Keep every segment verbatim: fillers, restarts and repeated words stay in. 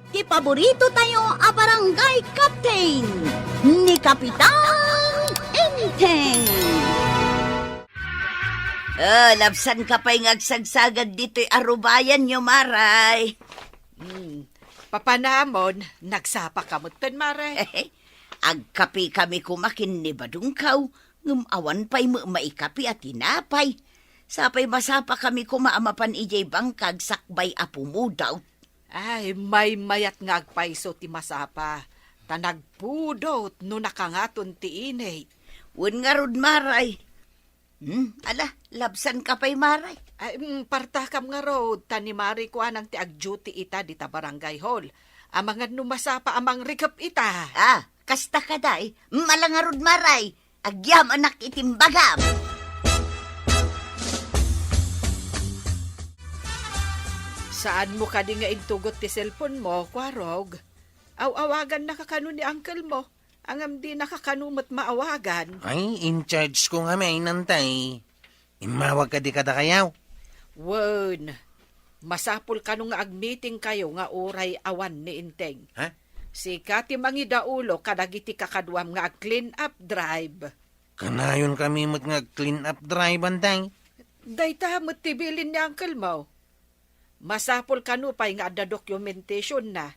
Ti paborito tayo a barangay captain, ni Kapitan Enteng. Oh, labsan ka pay nga agsagsagad ditoy arubayan nyo, Maray. Hmm. Papanamon, nagsapa ka metten, Mare? Agkape kami koma ken ni Badungkaw, ngem awan pay met maikape a tinapay. Sapay masapa kami koma a mapan idiay bangkag sakbay a pumudot. Ay, maymayat nga agpayso ti masapa, ta nagpudot no nakangaton ti init. Wen ngarud, Maray. Hmm, ala, labsan ka pay, Maray. Ay, mm, partakam ngarud, ta ni Mari kuanang ti agduty ita dita barangay hall. Amangan no masapa a mangrikep ita. Ah, kasta kadi, mm, ala ngarud, Maray. Agyamanak iti imbagam. Saanmo kadi nga intugot ti cellphone mo, Kuarog? Aw-awagannaka kano ni uncle mo? Ngem dinaka kano met maawagan. Ay, in charge ko ngamin, Antay. Immawag kadi kadakayo? Wen, masapul kano nga agmeeting kayo nga uray awan ni Enteng. Ha? Sika ti mangidaulo kadagiti kakaduam nga ag-clean up drive. Kanayon kami met nga ag-clean up drive, Antay. Dayta met ti bilin ni uncle mo. Masapul kano pay nga adda documentation na.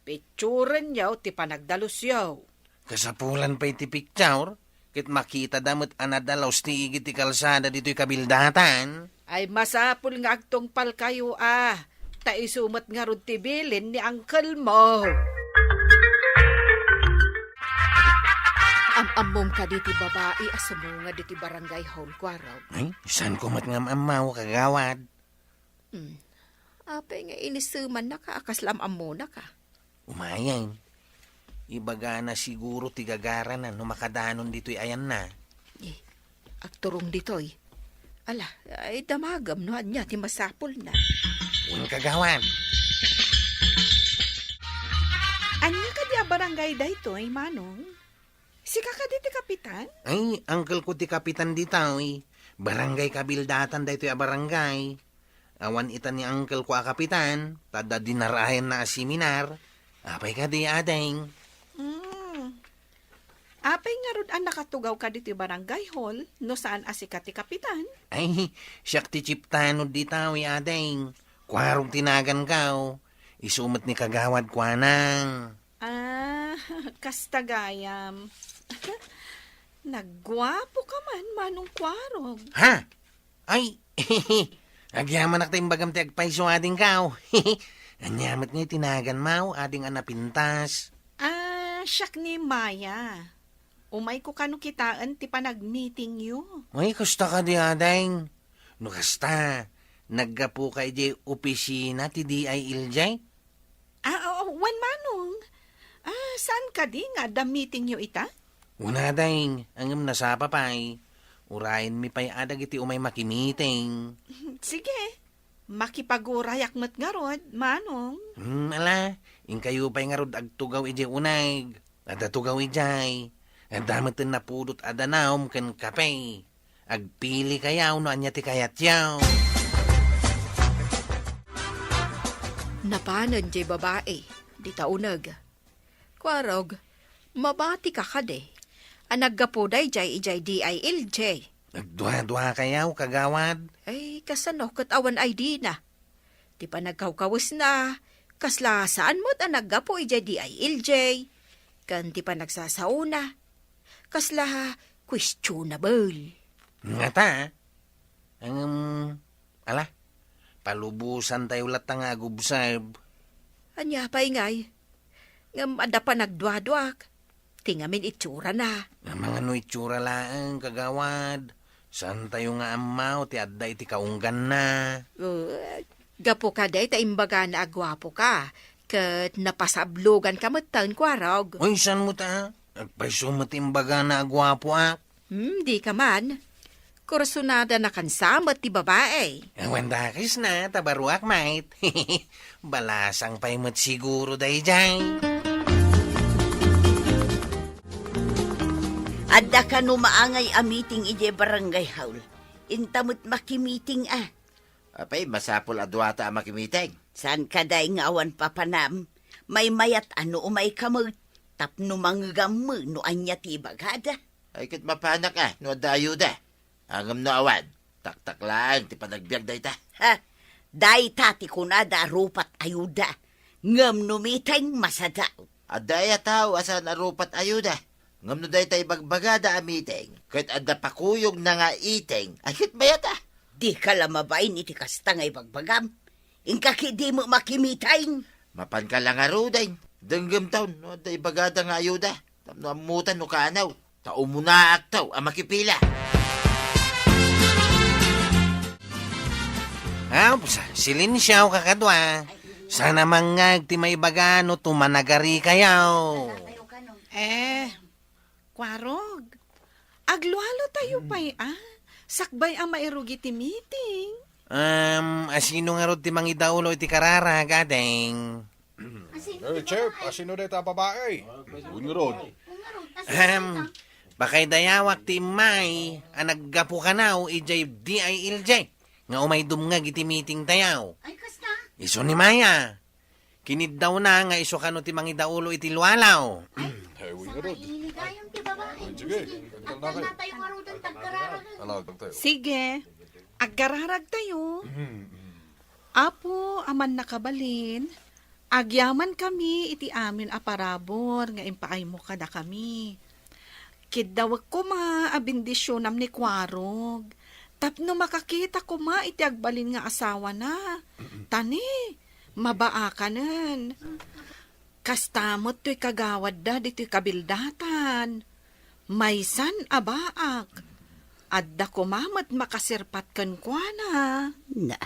Picturenyo ti panagdalusyo. Kasapulan pay ti picture, ket makitada met a nadalus ti igid ti kalsada ditoy kabildatan. Ay masapul nga agtungpalkayo a, ta isu met ngarud ti bilin ni uncle mo. Am-ammom kadi ti babai a sumungad iti barangay hall, Kuarog? Ay, saan ko met nga am-ammo, kagawad? Hmm. Apay nga inisemannaka a kasla am-ammonaka? Umayen. Ibagana siguro ti gagarana no makadanon ditoy ayanna. Eh, agturong ditoy. Ala, ay damagem no ania ti masapulna. Wen, kagawad. Ania kadi a barangay daytoy, Manong? Sika kadi ti kapitan? Ay, uncle ko ti kapitan ditoy. Barangay kabildatan daytoy a barangay. Awan ita ni uncle ko a kapitan, ta adda dinarayanna a seminar. Apay kadi, ading? Hmm. Apay ngarud a nakatugaw ka ditoy barangay hall, no saan a sika ti kapitan? Ay, siak ti chief tanod ditoy, ading. Kuarog ti naganko. Isu met ni kagawad kuana. Ah, kasta gayam. Nagguapo ka man, Manong Kuarog. Ha? Ay, agyamanak ta imbagam ti agpayso, adingko. Ania met nga iti naganmo, ading a napintas? Ah, siak ni Maya. Umayko kano kitaen ti panagmeetingyo. Ay, kasta kadi, ading. No kasta, naggapuka idiay opisina ti D I L J? Ah, oo, wen, Manong. Ah, saan kadi nga adda meetingyo ita? Wen, ading, ngem nasapa pay. Urayenmi pay a dagiti umay makimeeting. Sige, makipagurayak met ngarud, Manong. Hmm, ala, inkayo pay ngarud agtugaw idiay uneg. Adda tugaw idiay. Adda met ti napudot a danum ken kape. Agpilikayo no ania ti kayatyo. Napanen diay babai, dita uneg. Kuarog, mabatika kadi a naggapu daydiay idiay D I L J? Nagduaduakayo, kagawad. Ay, kasano ket awan I D na? Ti panagkawkawesna, kasla saan met a naggapu idiay D I L J, ken ti panagsasaona, kasla questionable. Ngata, ngem, ala, palubosantayo latta nga agobserb. Ania pay ngay? Ngem adda panagduaduak. Ti ngamin itsurana. Amangan no itsura laeng, kagawad. Saantayo nga ammo ti adda iti kaungganna. Uh, gapu kadi ta imbagana a guapo ka, ket napasablogan ka metten, Kuarog. Uy, saan mo ta? Agpayso met ti imbagana a guapoak. Hmm, di ka man. Kursunada na kansa met ti babae. Awan dakes na, ta baruak met. Balasang pay met siguro daydiay. Adda kano maangay a meeting idiay barangay hall. Inta met makimiting a. Apay, masapul a duata a makimiting. Saan kadi nga awan papanam? Maymayat a no umayka met tapno mangegammo no ania ti ibagada. Ay, ket mapanak a no adda ayuda. Ngem no awan, taktak laeng ti panagbiag dayta. Ha? Dayta ti kunada a rupat ayuda. Ngem no meeting, masada. Adda aya tao a saan a rupat ayuda. Ngem no dayta ibagbagada a meeting, ket adda pakuyogna nga iting, ay ket mayat a. Dika la mabain iti kasta nga ibagbagam. Inka ketdi met makimeeting. Mapanka la ngaruden. Denggemtaon no adda ibagada nga ayuda. Tapno ammotan no kaanaw. Ta umunaaktaw a makipila. Aw, sa-, silensiaw, kakadua. Saan a mangngeg ti maibaga no tumanagarikayo. Eh, Kwarog, aglualo tayo pay a. Sakbay a mairugi ti meeting. Um, asino ngarud ti mangidaulo iti kararag, ading? Eh, Chef, asino dayta a babae? Wen ngarud. Ahem, pakaidayawak ti immay a naggapu kanaw idiay D I L J nga umay dumngeg iti meeting tayo. Ay, kasta? Isu ni Maya. Kiniddawna nga isu kano ti mangidaulo iti lualaw. Ay, wen ngarud. Mailigayon ti babae. Ay, sige. Sige, agkararag tayo. Apo, Aman nakabalin, agyaman kami iti amin a parabur nga impaaymo kadakami. Kiddawek koma a bendisionam ni Kuarog, tapno makakita koma iti agbalin nga asawana. Ta ni, mabaakanen. Kasta met toy kagawadda ditoy kabildatan. Maysan a baak. Adda koma met makasirpat kenkuana. Na,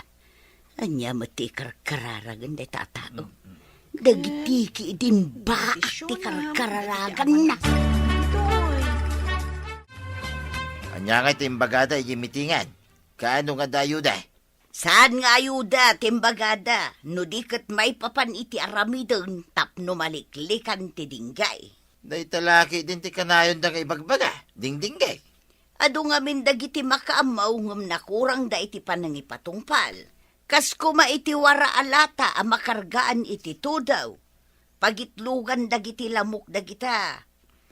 ania met ti ikarkararagan dayta a tao? Dagiti ki idin baak ti karkararaganna. Ania nga ti imbagada iti mitingan? Kaano nga dayuda? Saan nga ayuda ti imbagada no di ket maipapan iti aramiden tapno maliklikan ti dinggay. Dayta la ketdin ti kanayonda nga ibagbaga, dingdinggay. Adu ngamin dagiti makaammo ngem nakurangda iti panangipatungpal. Kas koma iti wara a lata a makargaan iti tudaw. Pagitlogan dagiti lamok dagita.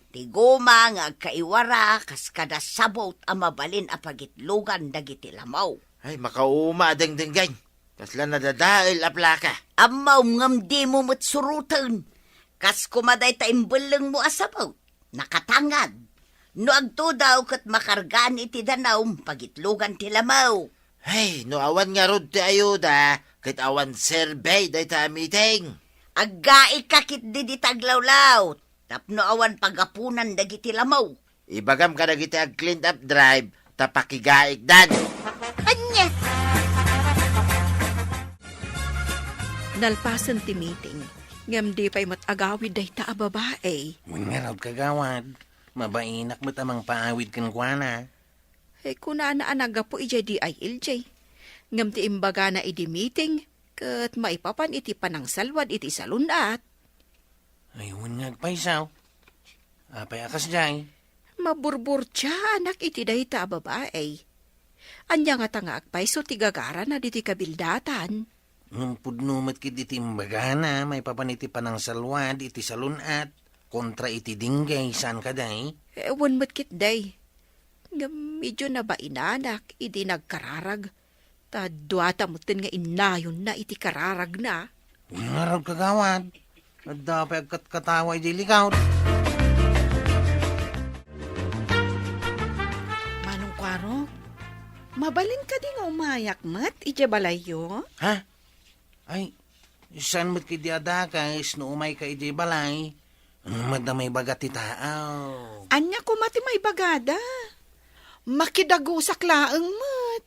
Ti goma nga agkaiwara kas kada sabot a mabalin a pagitlogan dagiti lamaw. Ay, makauma a dengdenggen. Kasla nadadael a plaka. Ammom ngem dimo met suroten. Kas koma dayta imbellengmo a sabot. Nakatangad. No agtudaw ket makargaan iti danum, pagitlogan ti lamaw. Ay, no awan ngarud ti ayuda, ket awan serbi dayta a meeting. Aggaika ketdi dita aglawlaw, tapno awan pagapunan dagiti lamaw. Ibagam kadagiti ag-clean up drive, ta pakigaikdan. Ania? Nalpasen ti meeting, ngem di pay met agawid dayta a babai. Wen ngarud, kagawad, mabainak met a mangpaawid kenkuana. Eh, kunana a naggapu idiay D I L J. Ngem ti imbagana idi meeting, ket maipapan iti panangsalwad iti salun-at. Ay, wen nga agpayso. Apay a kasdiay? Maburburtiaanak iti dayta a babai. Ania ngata nga agpayso ti gagarana ditoy kabildatan? Ngem pudno met ketdi ti imbagana maipapan iti panangsalwad iti salun-at kontra iti dinggay, saan kadi? Eh, wen met ketdi. Ngem idiay nabainanak idi nagkararag, ta duata metten nga innayonna iti kararagna. Ngarud, kagawad, adda pay agkatkatawa idiay likod. Manong Kuarog, mabalin kadi nga umayak met idiay balayyo? Ha? Ay, saan met ketdi a dakes no umayka idiay balay? Ano met a maibaga ti tao? Ania koma ti maibagada? Makidagusak laeng met.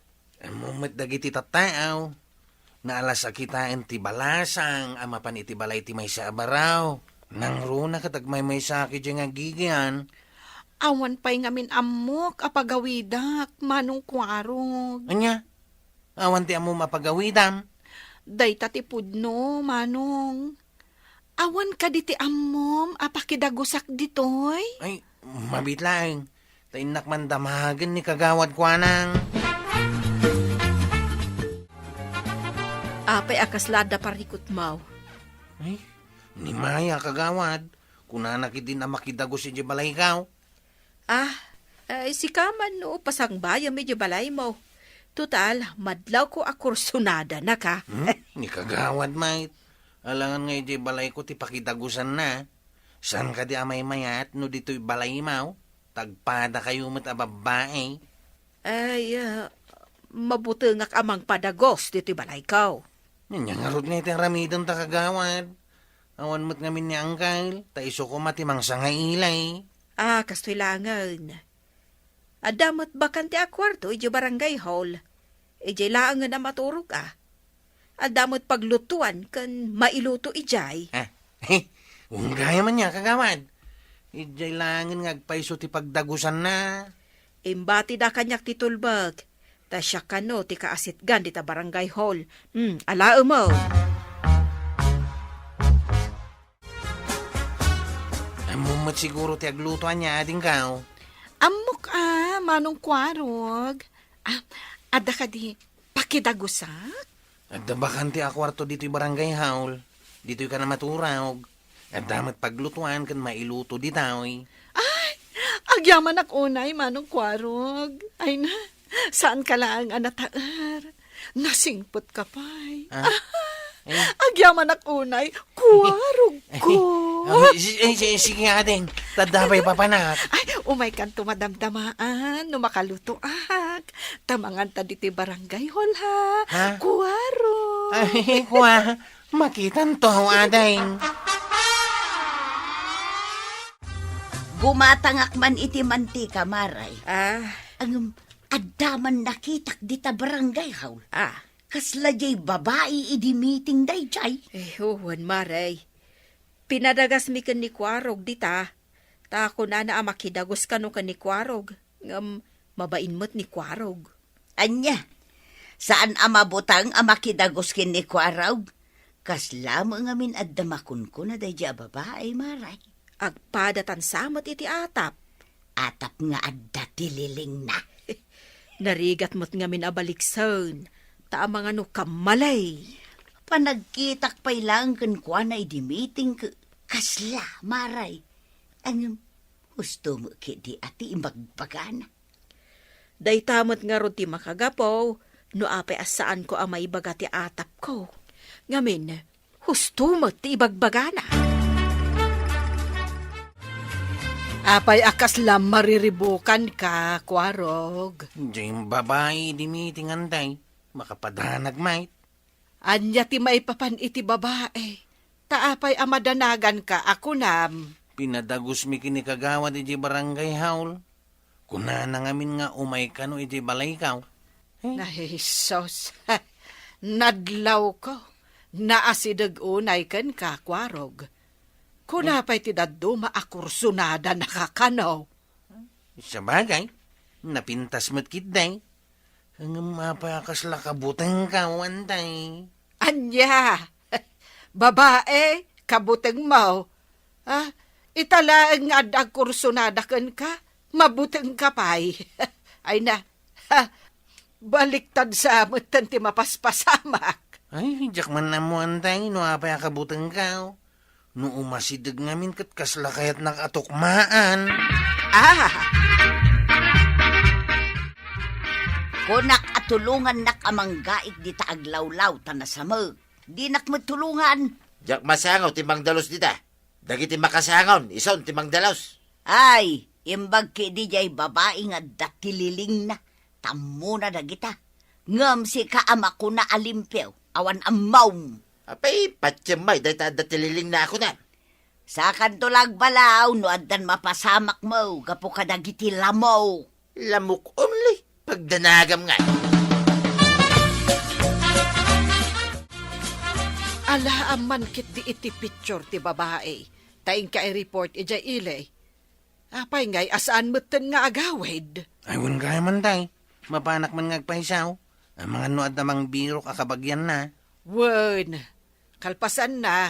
Ammom met dagiti tattao. Naalas a kitaen ti balasang a mapan iti balay ti maysa a baro. Nangruna ket agmaymaysaak idiay nga agigian. Awan pay ngamin ammok a pagawidak, Manong Kuarog. Ania? Awan ti ammom a pagawidam? Dayta ti pudno, Manong. Awan kadi ti ammom a pakidagusak ditoy? Ay, mabiit laeng. Ta innak man damagen ni kagawad kuanang. Apay a kasla adda parikutmaw? Ay, Ni Maya, kagawad, kunana ketdin a makidagus idiay balaykaw. Ah, eh, sika man no pasangbayam idiay balaymo. Total, madlawko a kursunadana ka. Hmm? Ni kagawad, mait. Alangan nga idiay balayko ti pakidagusanna. Saan kadi a maymayat no ditoy balaymo? Tagpadakayo met a babbai. Ay, ah, mabutengak a mangpadagus ditoy balayko. Ania ngarud nga iti aramidenta, kagawad? Awan met ngamin ni Angkel, ta isu koma ti mangsangailay. Ah, kastoy laengen. Adda met bakante a kuarto idiay barangay hall. Idiay laengen a maturog a. Adda met paglutuan ken mailuto idiay. Ah, wen gayam ania, kagawad. Idiay laengen nga agpayso ti pagdagusanna. Imbatida kaniak ti tulbek. Ta siak kano ti kaasitgan dita barangay hall. Hmm, alaem. Ammom met siguro ti agluto ania, adingko? Ammok a, Manong Kuarog. Ah, adda kadi pakidagusak? Adda bakante a kuarto ditoy barangay hall. Ditoy ka na maturog. Adda met paglutuan ken mailuto ditoy. Ay, agyamanak unay, Manong Kuarog. Ay na, saan ka laeng a nataer. Nasingpet ka pay. Ah? Eh? Agyamanak unay, kuarog ko. Oh, si-, eh, si-, sige, ading. Tadda pay papanak. Ay, umay kanto madamdamaan no makalutoak. Ta manganta ditoy barangay hall, ha? Ha? Kuarog. Ay, kua. Makitanto, ading. Gumatangak man iti mantika, Maray. Ah. Ngem, adda man nakitak dita barangay hall. Ah. Kasla diay babai idi meeting daydiay. Eh, wen, Maray. Pinadagasmi ken ni Kuarog dita. Ta kunana a makidagus kano ken ni Kuarog. Ngem, mabain met ni Kuarog. Ania? Saan a mabuteng a makidagus ken ni Kuarog? Kasla met ngamin adda makunkuna daydiay a babai, Maray. Agpadatan sa met iti atap. Atap nga adda ti lilingna. Narigat met ngamin a baliksen, ta amangan no kammalay. Panagkitak pay laeng kenkuana idi meeting ke-, kasla, Maray. Ngem, husto met ketdi a ti ibagbagana. Dayta met ngarud ti makagapu no apay a saanko a maibaga ti atapko. Ngamin, husto met ti ibagbagana. Apay a kasla mariribukanka, Kuarog? Diay babai idi meeting, ading. Makapadanag met. Ania ti maipapan iti babai? Ta apay a madanaganka a kunam? Pinadagusmi ken ni kagawad idiay barangay hall. Kunana ngamin nga umay kano idiay balayko. Eh? Ay, sus. Nadlawko. Naasideg unay kenka, Kuarog. Kuna pay ti dadduma a kursunadana ka kano? Sabagay, napintas met ketdi. Ngem apay a kasla kabutengko, ading? Ania? Babai, kabutengmo? Ha? Ita laeng nga adda agkursunada kenka, mabutengka pay. Ay na, ha? Baliktad sa metten ti mapaspasamak. Ay, diak man ammo, ading, no apay a kabutengko. No umasideg ngamin ket kasla kayatnak a tukmaan. Ah! Kunak a tulongannak a manggaik dita aglawlaw ta nasamek. Dinak met tulongan. Diak masango ti mangdalus dita. Dagiti makasangon, isun ti mangdalus. Ay, imbag ketdi diay babai nga adda ti lilingna. Tammona dagita. Ngem sika a makuna a limpio, awan ammom. Apay, patiem met dayta adda ti lilingna a kunam. Sakanto la agbalaw no addan mapasamakmo gapu kadagiti lamok. Lamok only? Pagdanagam nga. Alaam man ketdi iti picture ti babai, ta inka i-report idiay ili. Apay ngay a saan metten nga agawid? Ay, wen gayam, ading. Mapanak man nga agpayso. Amangan no adda mangbirok a kabagianna. Wen, kalpasanna,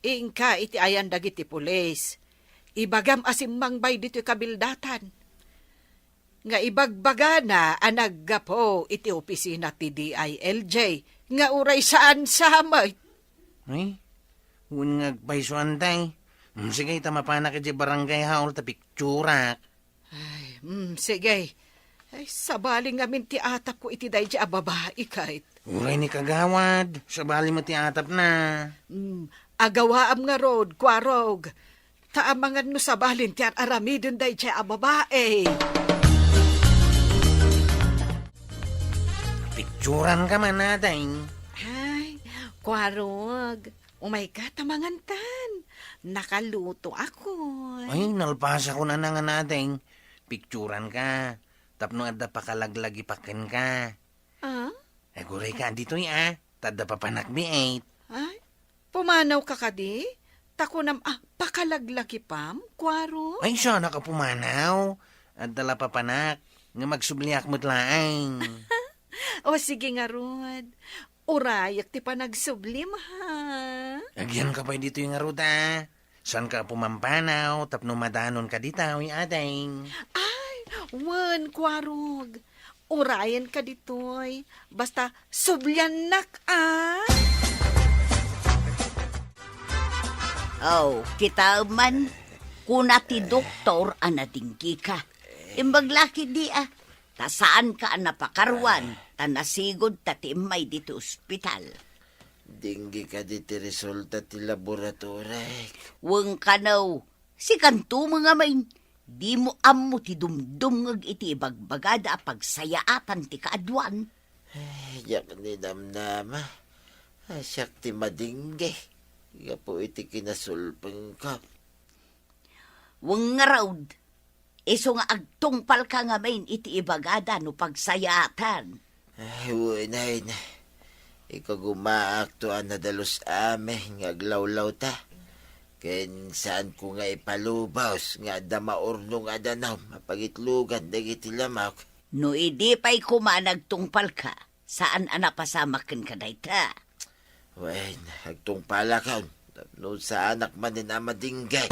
inka iti ayan dagiti pulis. Ibagam a simmangbay ditoy kabildatan. Nga ibagbagana a naggapu iti opisina ti D I L J nga uray saan sa met. Ay, Wen nga agpaysuan, tay. Mm, sige, ta mapanak idiay barangay hall ta picturak. Ay, mm, sige. Ay, sabali ngamin ti atapko iti daydiay a babai, ket. Uray ni kagawad, sabali met ti atapna. Mm, agawaam ngarud, Kuarog. Ta amangan no sabalin ti ar-aramiden daydiay a babai. Picturanka man, atay. Ay, Kuarog. Umayka ta mangankan. Nakalutoakon. Ay, nalpasakon a nangan, atay. Picturanka. Tapno adda pakalaglagipak kenka. Ah? Agurayka ditoy, a. Ta adda papanak biit. Ay, pumanawka kadi? Ta kunam a pakalaglagipam, Kuarog? Ay, saanak a pumanaw. Adda la papanak. Nga agsubliak met laeng. O, sige ngarud. Urayek ti panagsublim, ha? Agyanka pay ditoy ngarud, a. Saanka a pumampanaw tapno madanonka ditoy, atay. Ay, wen, Kuarog. Urayenka ditoy. Basta subliannak, a. Oh, kitaem man, kuna ti doktor a nadinggika. Imbag la ketdi, a. Ta saanka a napakaruan, ta nasigudta ti immay ditoy ospital. Dengue kadi ti resulta ti laboratorek. Wen kano, sikanto met ngamin, dimo ammo ti dumdumngeg iti ibagbagada a pagsayaatan ti kaaduan. Ay, diak ni namnama. Ay, siak ti madingue. Gapu iti kinasulpengko. Wen ngarud, isu nga agtungpalka ngamin iti ibagada no pagsayaatan. Ay, wen, ay, na. Ikagumaakto a nadalus amin nga aglawlawta. Ken saanko nga ipalubos nga adda maurnong a danum a pangitlogan dagiti lamok. No idi pay koma nagtungpalka, saan a napasamak kenka dayta. Wen, agtungpalakon, tapno saanak manen a madinggay.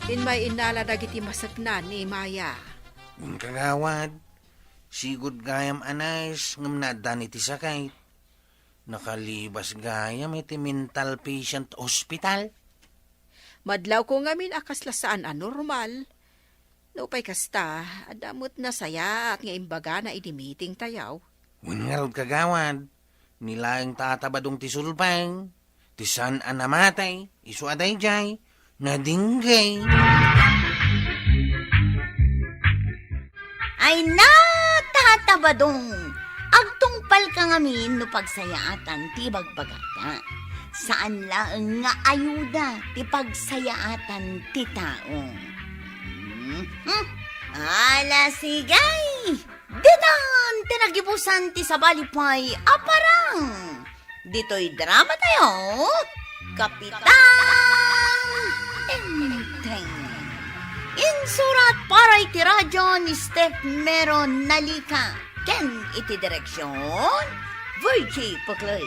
Immay innala dagiti maseknan ni Maya. Wen, kagawad, sigud gayam a nurse ngem naaddan iti sakit. Nakalibas gayam iti mental patient hospital. Madlawko ngamin a kasla saan a normal. Nupay kasta, adda met nasayaat nga imbagana idi meetingtayo. Wen ngarud, kagawad, ni laeng Tata Badong ti sulbeng, ti saan a namatay, isu a daydiay, nadinggay. Ay na, Tata Badong! Agtungpalka ngamin no pagsayaatan ti ibagbagata. Saan laeng nga ayuda ti pagsayaatan ti tao. Mhm. Ala, sige! Ditan ti nagibusan ti sabali pay a parang. Ditoy dramatayo, Kapitan Enteng. Insurat para iti radio ni Steph Mero Nalica ken iti direksion, Virgie Puclay.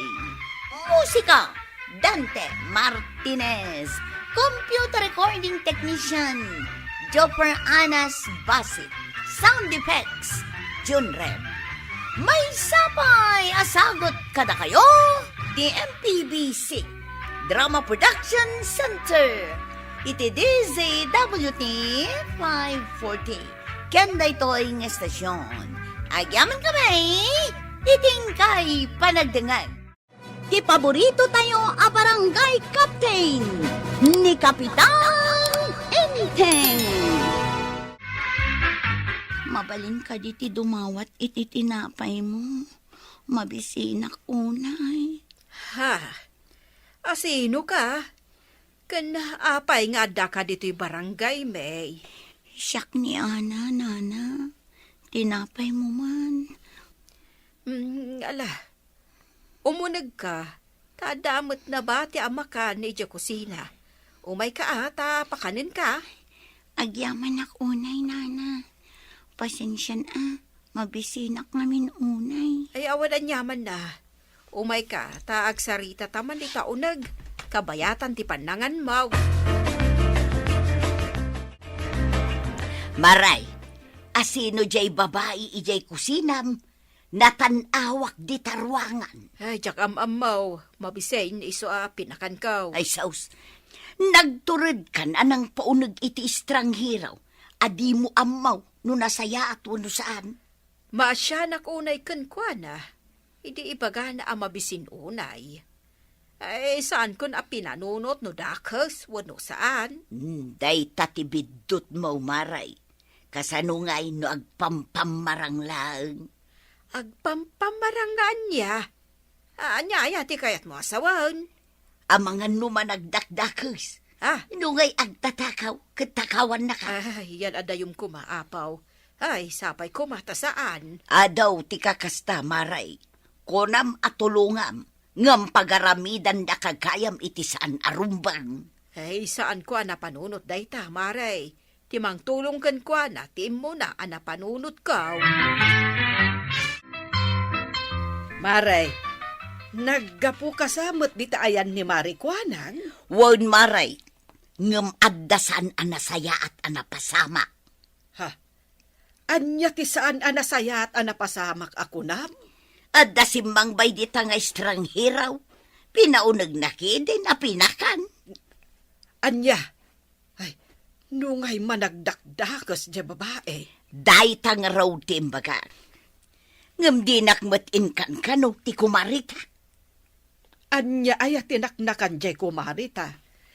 Musika, Dante Martinez. Computer recording technician, Jopper Anas Basit. Sound effects, Jun Rem. Maysa pay a sagut kadakayo ti M P B C Drama Production Center iti D Z W T five forty. Ken daytoy nga estasion, agyamankami iti inkay panagdengngeg. Ti paborito tayo a barangay captain, ni Kapitan Enteng. Mabalin kadi ti dumawat iti tinapay mo? Mabisinak unay. Ha? Asino ka? Ken apay nga addaka ditoy barangay, May? Siak ni Ana, Nana. Tinapay mo man. Mm, ala, umunegka, ta adda met nabati a makan idiay kusina. Umayka a, ta pakanenka. Agyamanak unay, Nana. Pasensian a, mabisinak ngamin unay. Ay, awan aniamanna. Umayka, ta agsaritata man ita uneg. Kabayatan ti pannanganmo. Maray, asino diay babai idiay kusinam? Natan-awak dita ruangan. Ay, diak am-ammo. Mabisin isu a pinakanko. Ay, sus. Nagturedkan a nangpauneg iti estranghero a dimo ammo no nasayaat wenno saan. Maasianak unay kenkuana. Idi ibagana a mabisin unay. Ay, saankon a pinanunot no dakes wenno saan. Hmm, dayta ti biddutmo, Mare. Kasano ngay no agpampammarang laeng? Agpampammarang nga ania? A-, ania aya ti kayatmo a sawen? Amangan no managdakdakes. Ah. No ngay agtatakaw, ket takawannaka. Ay, yan a dayum koma, Apo. Ay, sapay koma ta saan. Adu ti kakasta, Mare. Kunam a tulongam, ngem pagaramidanda gayam iti saan a rumbeng. Ay, saanko a napanunot dayta, Mare. Ti mangtulong kenkuana ti immuna a napanunotko. Mare, naggapuka sa met dita ayan ni Mare Kuanang? Wen, Mare, ngem adda saan a nasayaat a napasamak. Ha? Ania ti saan a nasayaat a napasamak a kunam? Adda simmangbay dita nga estranghero. Pinaunegna ketdin a pinakan. Ania? Ay, no ngay managdakdakes diay babai. Dayta ngarud ti imbagak. Ngem dinak met inkankano ti kumarita. Ania aya ti naknakan diay kumarita?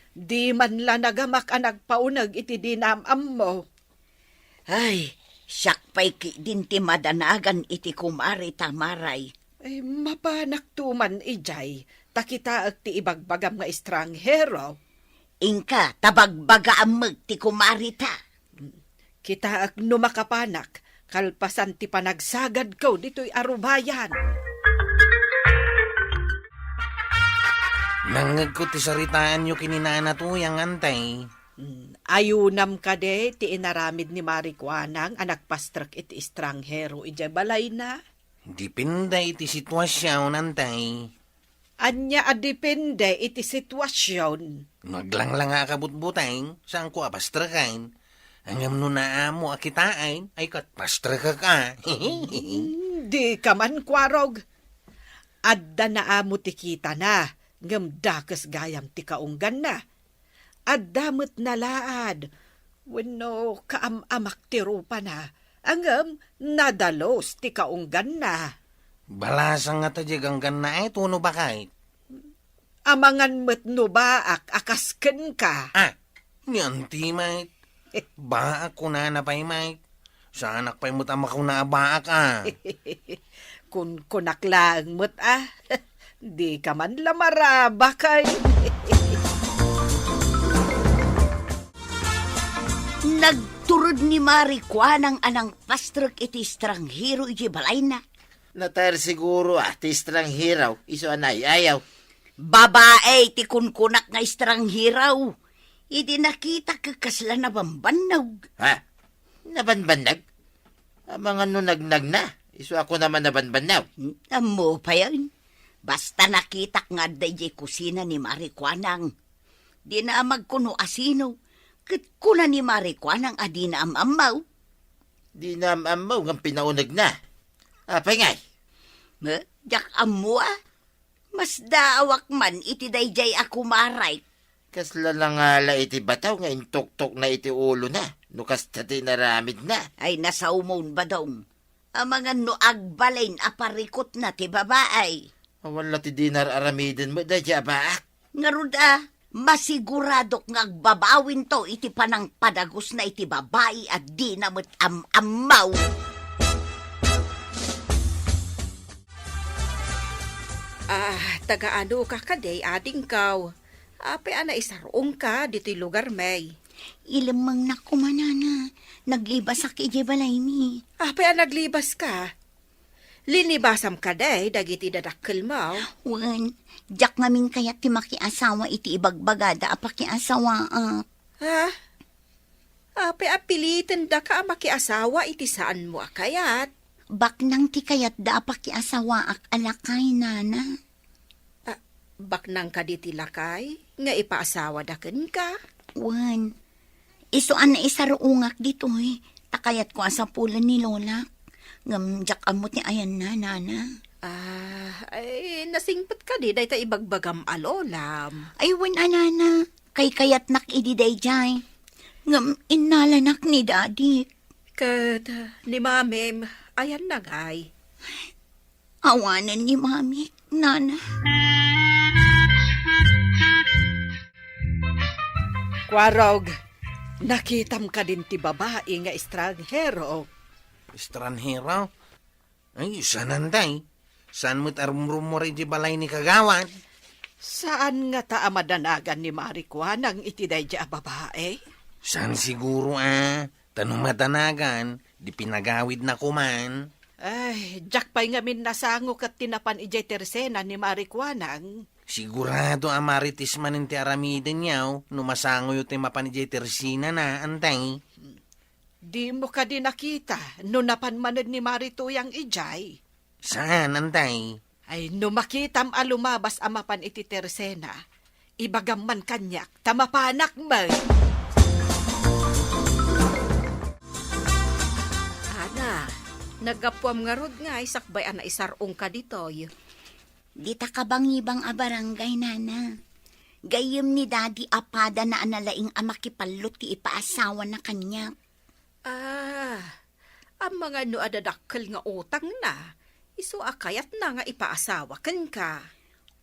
Di man la nagamak a nagpauneg iti dina am-ammo. Ay, siak pay ketdin ti madanagan iti kumarita, Mare. Ay, mapanakto man idiay, ta kitaek ti ibagbagam nga estranghero. Inka, ta bagbagaam met ti kumarita. Kitaek no makapanak, kalpasan ti panagsagadko ditoy arubayan. Nangngegko ti saritaanyo ken ni Nana Tuyang, Antay. Mm, ayunam kadi ti inaramid ni Mare Kuanang a nagpastrek iti estranghero idiay balayna? Depende iti situasion, Antay. Ania a depende iti situasion? No aglanglanga a kabutbuteng, saanko a pastreken. Ngem no naamo a kitaen, ay ket pastrekek a. Mm, dika man kuarog. Adda naamo ti kitana, ngem dakes gayam ti kaungganna. Adda met nalaad wenno kaam-amak ti rupana, ngem nadalus ti kaungganna. Balasang ngata diay gangganna, ay, tuno baket? Amangan met no baak a kas kenka. Ah, ni Auntie, met. Baak kunana pay, met. Saanak pay met a makuna a baak, a. Kunkunak laeng met, a. Dika man la marabak, ay. Nagtured ni Mare Kuanang a nangpastrek iti estranghero iti balayna. Nater siguro, a, ti estranghero, isu a naayaw. Babai ti kunkunak nga estranghero. Idi nakitak, kasla nabambannog. Ha? Nabambannog? Amangan no nagnagna, isu a kunam a nabambannog. Hmm, ammo payen. Basta nakitak nga adda idiay kusina ni Mare Kuanang. Dina amagkuno a sino, ket kuna ni Mare Kuanang a dina am-ammo. Dina am-ammo ngem pinaunegna. Apay ngay? Eh, diak ammo, a. Masdaawak man iti daydiay a kumarek. Kasla nangala iti bataw nga intuktokna iti ulona, no kasta ti inaramidna. Ay, nasaomon, Badong. Amangan no agbalin a parikutna ti babai. Awan la ti dinar aramiden met daydiay a baak. Ngarud, a, masiguradok nga agbabawinto iti panangpadagusna iti babai a dina met am-ammo. Ah, taga-anoka kadi, adingko? Apay a naisarungka ditoy lugarmi? Ilemmengnak koma, nana. Naglibasak idiay balaymi. Apay a naglibaska? Linibasam kadi dagiti dadakkelmo? Wen, diak ngamin kayat ti makiasawa iti ibagbagada a pakiasawaak. Ha? Apay a pilitendaka a makiasawa iti saanmo a kayat? Baknang ti kayatda a pakiasawaak a lakay, nana. Ah, baknang kadi ti lakay nga ipaasawada kenka? Wen, isu a naisarungak ditoy, ta kayatko a sapulen ni lolak. Ngem diak ammo ti ayanna, nana. Ah, ay, nasingpet kadi dayta ibagbagam a lolam? Ay, wen a, nana. Kaykayatnak idi daydiay. Ngem innalanak ni Daddy. Ket, ah, ni Mamim, ayanna ngay? Awanen ni Mami, nana. Kuarog, nakitam kadin ti babai nga estranghero? Estranghero? Ay, saan, Tay? Saan met a rumrummuar iti balay ni Kagawad? Saan ngata a madanagan ni Mari Kuanang iti daydiay a babai? Saan siguro a, ta no madanagan, di pinagawidna koman. Ay, diak pay ngamin nasango ket ti napan idiay tersena ni Mari Kuanang. Sigurado a Marites manen ti aramidenyo no masangoyo ti mapan idiay tersenana, Tay. Dimo kadi nakita no napan manen ni Mari Tuyang idiay? Saan, Tay. Ay, no makitam a lumabas a mapan iti tersena, ibagam man kaniak ta mapanak met. Ana, naggapuam ngarud ngay sakbay a naisar-ongka ditoy. Dita kabangibang a barangay, nana. Gayyem ni Daddy a padana a nalaing a makipallo ti ipaasawana kaniak. Ah, amangan no adda dakkel nga utangna, isu a kayatna nga ipaasawa kenka.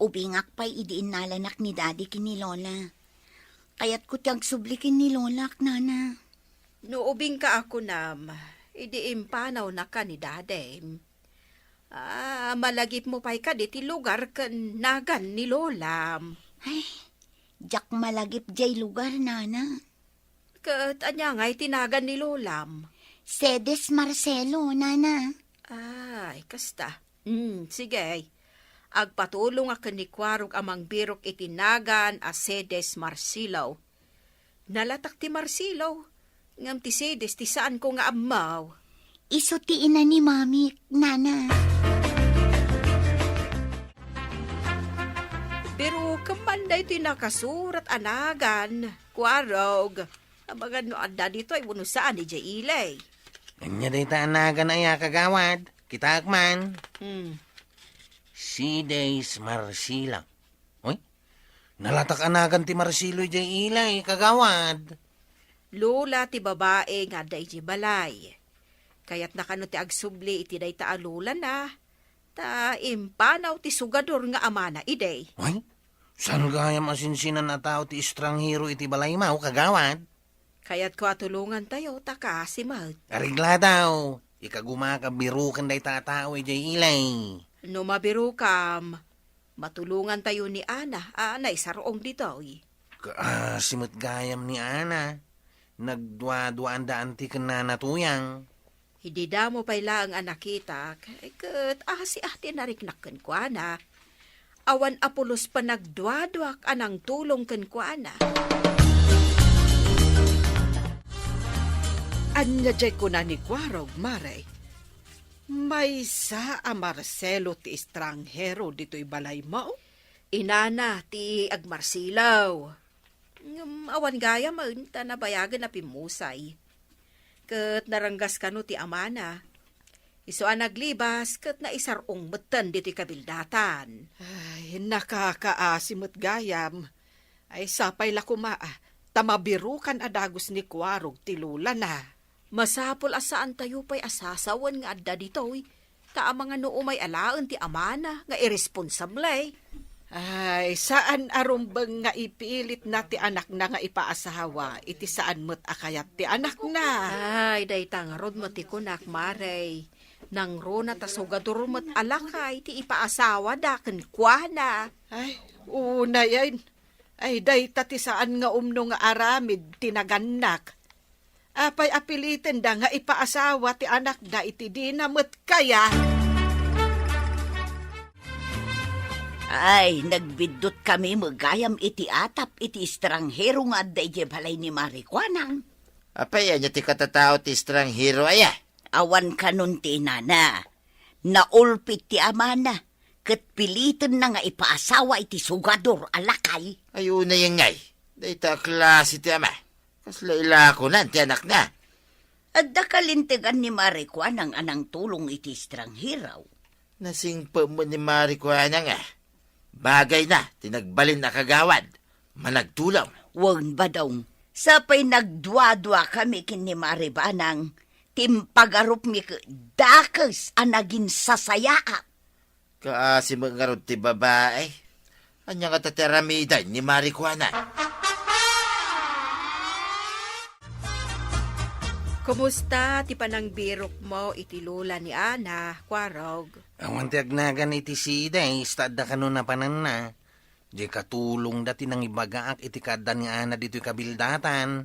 Ubingak pay idi innalanak ni Daddy ken ni Lola. Kayatko ti agsubli ken ni Lolak, nana. No ubingka a kunam, idi impanawnaka ni Dadim. Ah, malagipmo pay kadi ti lugar ken nagan ni Lolam? Ay, diak malagip diay lugar, nana. Ket ania ngay ti nagan ni Lolam? Cedes Marcelo, nana. Ay, kasta. Hmm, sige. Agpatulongak ken ni Kuarog a mangbirok iti nagan a Cedes Marcelo. Nalatak ti Marcelo, ngem ti Cedes ti saanko nga ammo. Isu ti ina ni Mami, nana. Pero kaman daytoy nakasurat a nagan, Kuarog. Amangan no adda ditoy wenno saan idiay ili. Ania dayta a nagan aya, Kagawad? Kitaek man. Hmm. Cedes Marcelo. Uy, nalatak a nagan ti Marcelo idiay ili, Kagawad. Lola ti babai nga adda idiay balay. Kayatna kano ti agsubli iti dayta a lolana, ta impanaw ti sugador nga amana idi. Uy, saan gayam a sinsinan a tao ti estranghero iti balaymo, Kagawad? Kayatko a tulongantayo ta kaasi met. Areglada. Ikagumaka biroken dayta a tao idiay ili. No mabirokam, matulongantayo ni Ana a naisar-ong ditoy. Kaasi met gayam ni Ana. Nagduaduaanda anti ken Nana Tuyang. Idi damo pay laeng a nakitak, ket asi a ti nariknak kenkuana. Awan a pulos panagduaduak a nangtulong kenkuana. Ania diay kuna ni Kuarog, Mare? Maysa a Marcelo ti estranghero ditoy balaymo? Inana ti agmarsilaw. Ngem awan gayamen ta nabayagen a pimmusay. Ket naranggas kano ti amana. Isu a naglibas ket naisar-ong metten ditoy kabildatan. Ay, nakakaasi met gayam. Ay, sapay la koma, ah, ta mabirokan a dagus ni Kuarog ti lolana. Masapul a saantayo pay a sasawen nga adda ditoy, ta amangan no umay alaen ti amana nga iresponsable. Ay, saan a rumbeng nga ipilitna ti anakna nga ipaasawa iti saan met a kayat ti anakna. Ay, dayta ngarud met ti kunak, Mare. Nangruna ta sugador met a lakay ti ipaasawada kenkuana. Ay, unayen. Ay, dayta ti saan nga umno nga aramid ti nagannak. Apay a pilitenda nga ipaasawa ti anakda iti dina met kayat? Ay, nagbiddutkami met gayam iti atap iti estranghero nga adda idiay balay ni Mari Kuanang. Apay, ania ti katatao ti estranghero aya? Awan kanon ti inana. Naulpit ti amana, ket pilitenna nga ipaasawa iti sugador a lakay. Ay, unayen ngay, dayta a klase ti ama. Kasla ilakonan ti anakna. Adda kalintegan ni Mari Kuanang a nangtulong iti estranghero. Nasingpet met ni Mari Kuanang, a. Bagayna ti nagbalin a kagawad. Managtulong. Wen, Badong. Sapay nagduaduakami ken ni Mari Banang, ti impagarupmi ket dakes a naginsasayaat. Kaasi met ngarud ti babai. Ania ngata ti aramiden ni Mari Kuanang? Kumusta ti panangbirokmo iti lola ni Ana, Kuarog? Awan ti agnagan iti sides, ta adda kano napananna. Diay katulongda ti nangibagaak iti kaadda ni Ana ditoy kabildatan.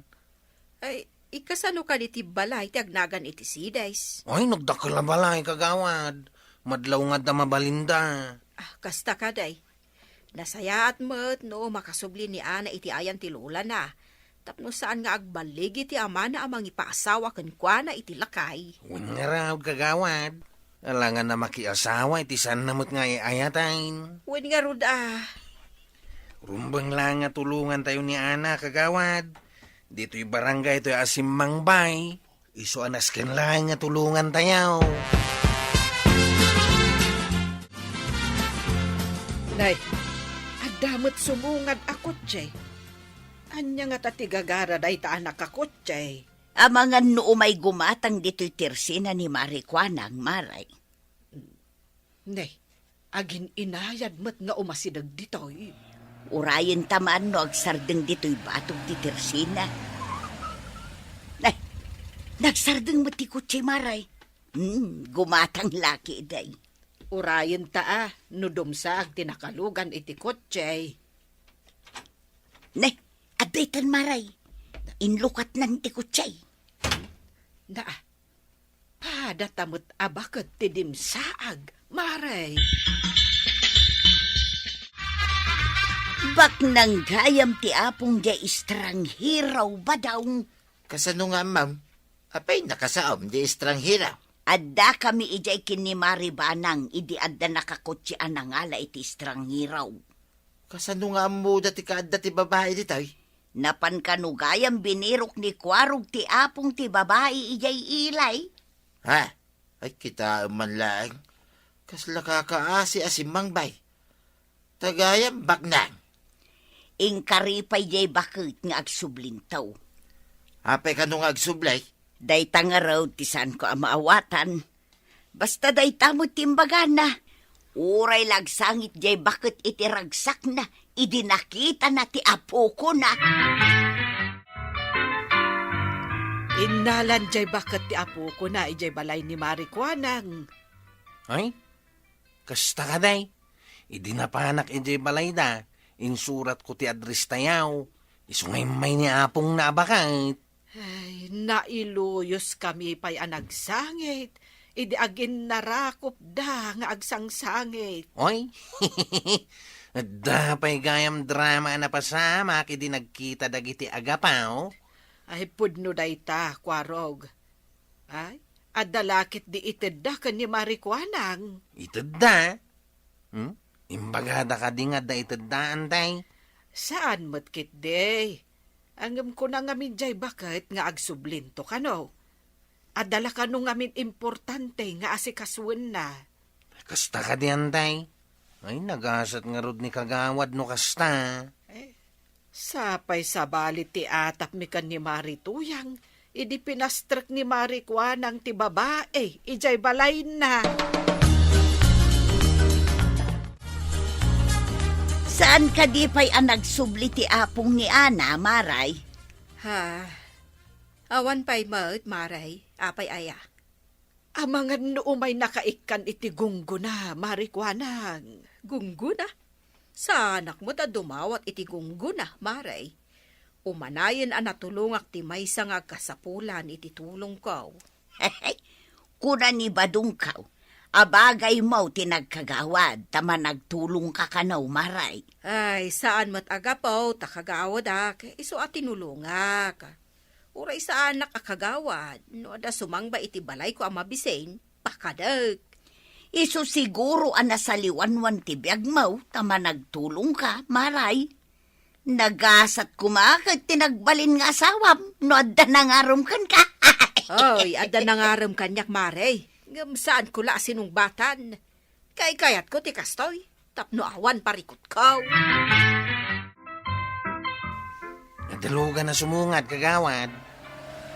Ay, ikasano kadi ti balay ti agnagan iti sides? Ay, nagdakkel a balay, kagawad. Madlaw nga adda mabalinda. Ah, kasta kadi. Nasayaat met no makasubli ni Ana iti ayan ti lolana, tapno saan nga agballigi ti amana a mangipaasawa kenkuana iti lakay. Wen ngarud, kagawad. Alangan a makiasawa iti saanna met nga ay-ayaten. Wen ngarud, a. Rumbeng la nga tulongantayo ni Ana, kagawad. Ditoy barangay toy Asimmangbay. Isu a nasken laeng nga tulongantayo. Nay, adda met sumungad a kotse. Ania ngata ti gagara dayta a nakakotse? Amangan no umay gumatang ditoy tersina ni Mari Kuanang, Mari. Ne, agin-inayad met nga umasideg ditoy. Urayenta man no agsardeng ditoy batog ti tersina. Ne, nagsardeng met ti kotse, Mari. Hmm, gumatang la ketdi. Urayenta a, no dumsaag ti nakalugan iti kotse. Ne, adda itan, Mari. Inlukatnan ti kotse. Na, Padata met a baket ti dimsaag, Mari. Baknang gayam ti apong diay estranghero, Badong. Kasano nga ammom? Apay nakasaom diay estranghero? Addakami idiay ken ni Mari Banang idi adda nakakotse a nangala iti estranghero. Kasano nga ammoda ti kaadda ti babai ditoy? Napan kano gayam binirok ni Kuarog ti apong ti babai idiay ilay? Ha? Ay, kitaem man laeng. Kasla kakaasi a simmangbay. Ta gayam baknang. Inkari pay diay baket nga agsublinto. Apay kano nga agsubli? Dayta ngarud ti saanko a maawatan. Basta dayta met ti imbagana. Uray la agsangit diay baket iti ragsakna, idi nakitana ti apokona. Innalan diay baket ti apokona idiay balay ni Mari Kuanang. Ay, kasta kadi. Idi napanak idiay balayda, insuratko ti address tayo. Isu nga immay ni apongna a baket. Ay, nailuyoskami pay a nagsangit, idi aginnarakopda nga agsangsangit. Oy, adda pay gayam drama a napasamak idi nagkita dagiti agapaw. Ay, pudno dayta, Kuarog. Ay, adda la ketdi itedda ken ni Mari Kuanang. Itedda? Hmm? Imbagada kadi nga adda itedda, Antay? Saan met ketdi. Ngem kuna ngamin diay baket nga agsublinto kano. Adda la kano ngamin importante nga asikasuenna. Kasta kadi, Antay? Ay, nagasat ngarud ni kagawad no kasta. Eh, Sapay sabali ti atapmi ken ni Mari Tuyang, idi pinastrek ni Mari Kuanang ti babai idiay balayna. Saan kadi pay a nagsubli ti apong ni Ana, Maray? Ha? Awan pay met, Maray. Apay aya? Amangan no umay nakaikkan iti gunggona, Mari Kuanang. Gunggona? Saanak met a dumawat iti gunggona, Mari. Umanayen a natulongak ti maysa nga agkasapulan iti tulongko. Kuna ni Badongko, abagaymo ti nagkagawad ta managtulongka kano, Mari. Ay, saan met a gapu ta kagawadak, isu a tinulongak. Uray saanak a kagawad, no adda sumangba iti balayko a mabisin, pakadek. Isu siguro a nasaliwanwan ti biagmo ta managtulongka, Maray. Nagasat koma ket ti nagbalin nga asawam no adda nangarom kenka. Oy, adda nangarem kaniak, Mare. Ngem saanko la a sinungbatan. Kaykayatko ti kastoy, tapno awan parikutko. Nadalugan a sumungad, kagawad.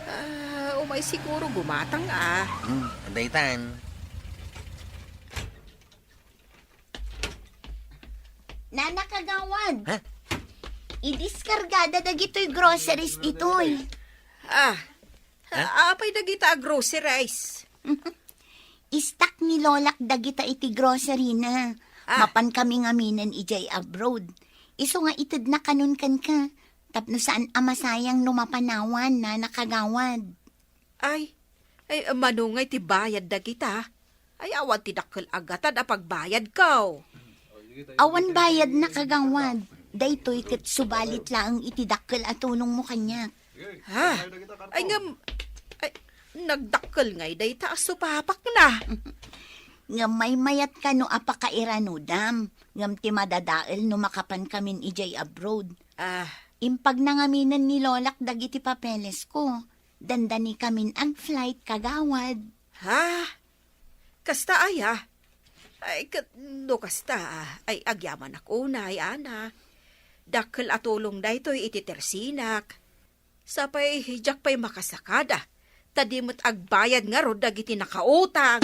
Ah, umay siguro gumatang, ah. Hmm, daytan. Nana, kagawad. Ha? Idiskargada dagitoy groceries ditoy. Ah, Ha? Apay dagita a groceries? Istak ni Lolak dagita iti grocery na. Ah. Mapan kami ngaminen idiay abroad. Isu nga itedna kanon kenka. Tapno saan a masayang no mapan awan, Nana, kagawad. Ay, ay, mano ngay ti bayad dagita? Ay, awan ti dakkel a gatad a pagbayadko. Awan bayad na, kagawad. Daytoy ket subalit laeng iti dakkel a tulongmo kaniak. Ha? Ay, ngem, ay, nagdakkel ngay dayta a supapakna. Ngem maymayat kano a pakairanudam, ngem ti madadael no makapankamin idiay abroad. Ah. Impagna ngaminen ni Lolak dagiti papelesko. Dandanikamin ag-flight, kagawad. Ha? Kasta aya? Ay, ket no kasta, ay agyamanak unay, Ana. Dakkel a tulong daytoy iti tersinak. Sapay, diak pay makasakada, ta di met agbayad ngarud dagiti nakautang.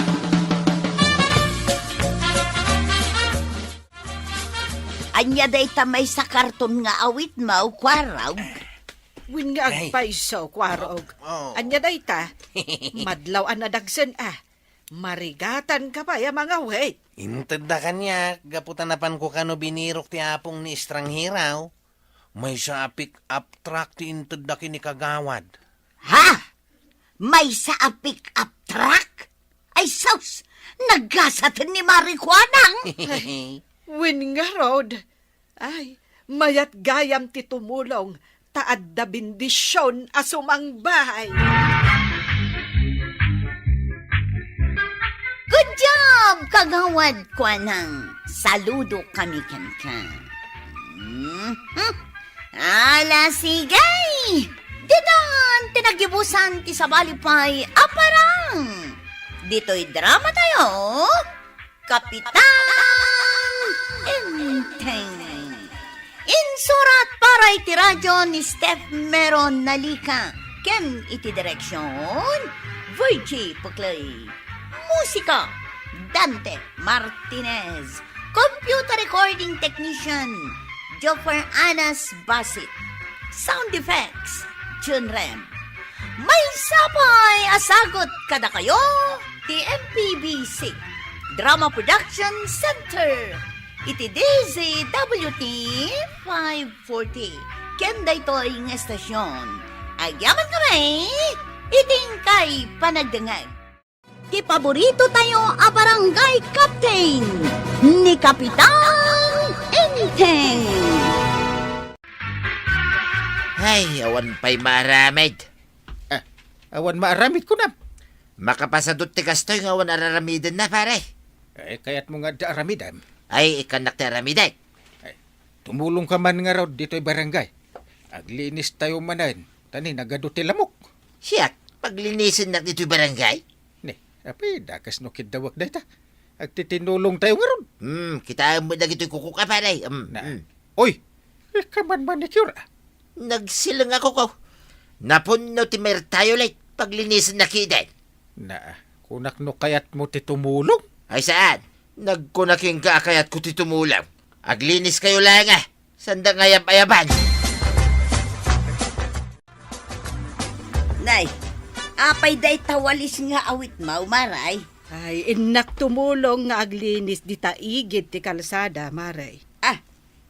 Ania dayta maysa karton nga awitmo, Kuarog? Wen nga Ay. agpayso, Kuarog. Oh. Ania dayta? Madlaw a nadagsen, ah. Marigatanka pay a mangawit. Intedda kaniak, gapu ta napanko kano binirok ti apong ni estranghero. Maysa a pick-up truck ti intedda ken ni kagawad. Ha? Maysa a pick-up truck? Ay sus! Naggasaten ni Mari Kuanang! Wen ngarud, ay, mayat gayam ti tumulong, ta adda bendision a sumangbay. Good job, Kagawad Kuanang. Saludo kami kenka. Mhm. Ala, sige! Ditan ti naggibusan ti sabali pay a parang. Ditoy drama tayo, Kapitan Enteng. Insurat para iti radio ni Steph Meron Nalica ken iti direksion, Virgie Puclay. Musika, Dante Martinez. Computer recording technician, Joffer Anas Basit. Sound effects, Jun Rem. Maysa pay a sagut kadakayo ti M P B C Drama Production Center iti D Z W T five forty. Ken daytoy nga estasion, agyaman kami iti inkay panagdengngeg. Ti paborito tayo a barangay captain ni Kapitan Enteng. Ay, awan pay maaramid. Ah, awan maaramid kunam. Makapasadut ti kastoy nga awan araramidenna, pare. Ay, kayatmo nga adda aramidem? Ay, ikkannak ti aramiden. Ay, tumulongka man ngarud ditoy barangay. Aglinis tayo manen, ta ni nagadu ti lamok. Siak, paglinisennak ditoy barangay? Ni, apay, dakes no kiddawek dayta. Agtitinulong tayo ngarud. Hmm, kitaem met dagitoy kukok a, pare. Hmm, Na. hmm. Oy, ikaw man manicure, ah. Nagsileng a kuko. Napunno ti mertayolate. Paglinisennak iden. Na, kunak no kayatmo ti tumulong? Ay, saan? Nagkuna kenka a kayatko ti tumulong. Aglinis kayo laeng, ah. Sanda nga ayab-ayaban. Nay, apay dayta walis nga awitmo, Maray? Ay, innak tumulong nga aglinis dita igid ti kalsada, Maray. Ah,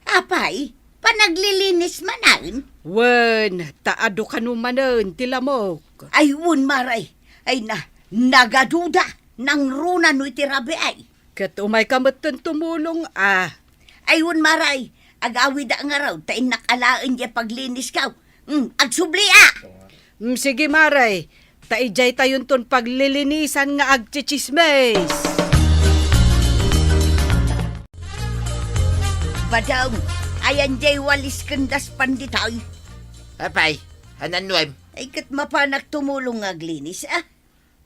apay, panaglilinis manen? Wen, ta adu kano manen ti lamok. Ay, wen, Maray. Ay na, nagaduda, nangruna no iti rabii. Ket umayka metten tumulong, ah. Ay, wen, Maray, agawida ngarud, ta innak alaen diay paglinisko. Mm, agsubli, ah! Mm, sige, Maray. Ta idiay tayonton paglilinisan nga agtsitsismis. Badong, ayan diay walis ken daspan ditoy? Apay, anan nuem? Ay, ket mapanak tumulong nga aglinis, a?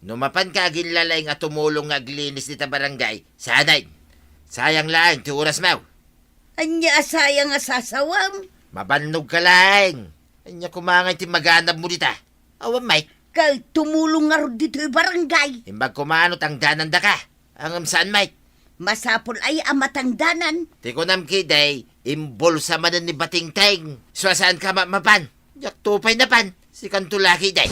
No mapanka aginlalaing a tumulong nga aglinis dita barangay, saanen. Sayang laeng ti orasmo. Ania a sayang a sasawam? Mabannogka laeng. Ania koma ngay ti maganabmo dita? Awan met. Ket tumulong ngarud ditoy barangay. Imbag koma no tangdanandaka. Ngem saan met. Masapul aya a matangdanan? Ti kunam ketdi, imbulsa manen ni Batingting. Sua, saanka ma-, mapan? Diakto pay napan. Sikanto la ketdi.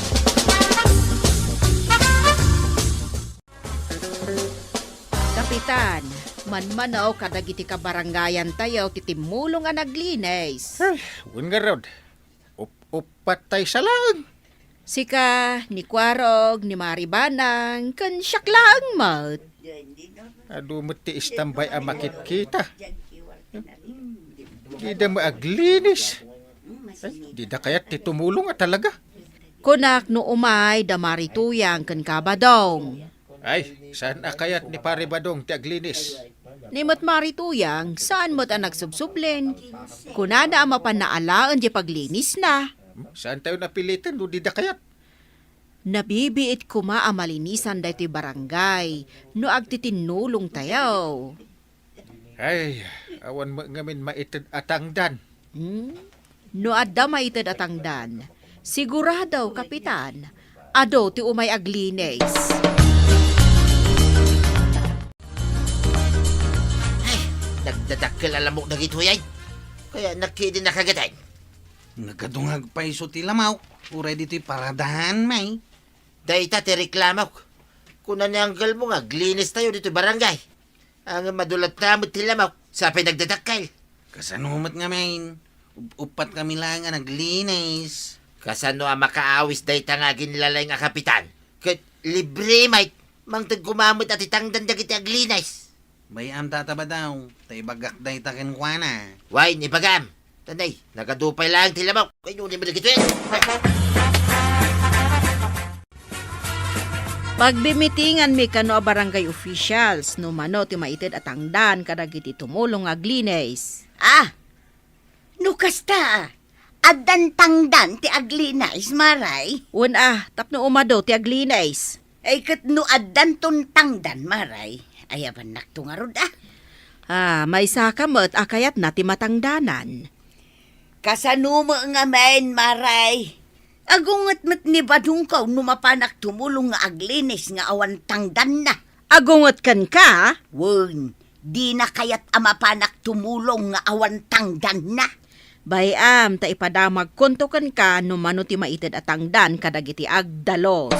Kapitan, manmano kadagiti kabarangayantayo ti timmulong a naglinis. Ay, wen ngarud. Up-, uppat tay sa laeng. Sika, ni Kuarog, ni Mari Banang, ken siak laeng met. Adu met ti istambay a makitkita. Dida maaglinis. Ay, dida kayat ti tumulong a talaga. Kunak no umay da Mari Tuyang ken ka Badong. Ay, saan a kayat ni Pari Badong ti aglinis? Ni met Mari Tuyang, saan met a nagsubsublin. Kunana a mapan alaen ti paglinisna. Hmm, saantayo napiliten no dida kayat? Nabibiit koma a malinisan daytoy barangay no agtitinnulongtayo. Ay, awan met ngamin maited a tangdan. Hmm? No adda maited a tangdan, sigurado, Kapitan, adu ti umay aglinis. Ay, nagdadakkel a lamok dagitoy ay. Kaya nakidi nakagatan. Nagadungag pay isu ti lamok, uray ditoy paradahan, may. Dayta ti reklamok. Kuna ni anggelmo nga aglinis tayo ditoy barangay. Ang madulat na met ti lamok, sapay nagdadakkel. Kasano met ngamin? Up-, uppat kami laeng a naglinis. Kasano a makaawis dayta nga aginlalaing a kapitan? Ket libre met, mangted koma met a ti tangdan dagiti aglinis. Bay-am, Tata Badong, ta ibagak dayta kenkuana. Wen, ibagam. Tanay, nagadu pay laeng ti lamok. Ay, nuni mo dagitoy. Pagbimitinganmi kano a barangay officials no mano ti maited a tangdan kadagiti tumulong nga aglinis. Ah, no kasta, addan tangdan ti aglinis, Maray? Wen a, tapno umadu ti aglinis. Ay, ket no addanton tangdan, Maray, ayabannakto ngarud a. Ah, maysaka met a kayatna ti matangdanan. Kasano met ngamin, Maray? Agunget met ni Badongko no mapanak tumulong nga aglinis nga awan tangdanna. Agunget kenka? Wen, dina kayat a mapanak tumulong nga awan tangdanna. Bay-am ta ipadamagkonto kenka no mano ti maited a tangdan kadagiti agdalos.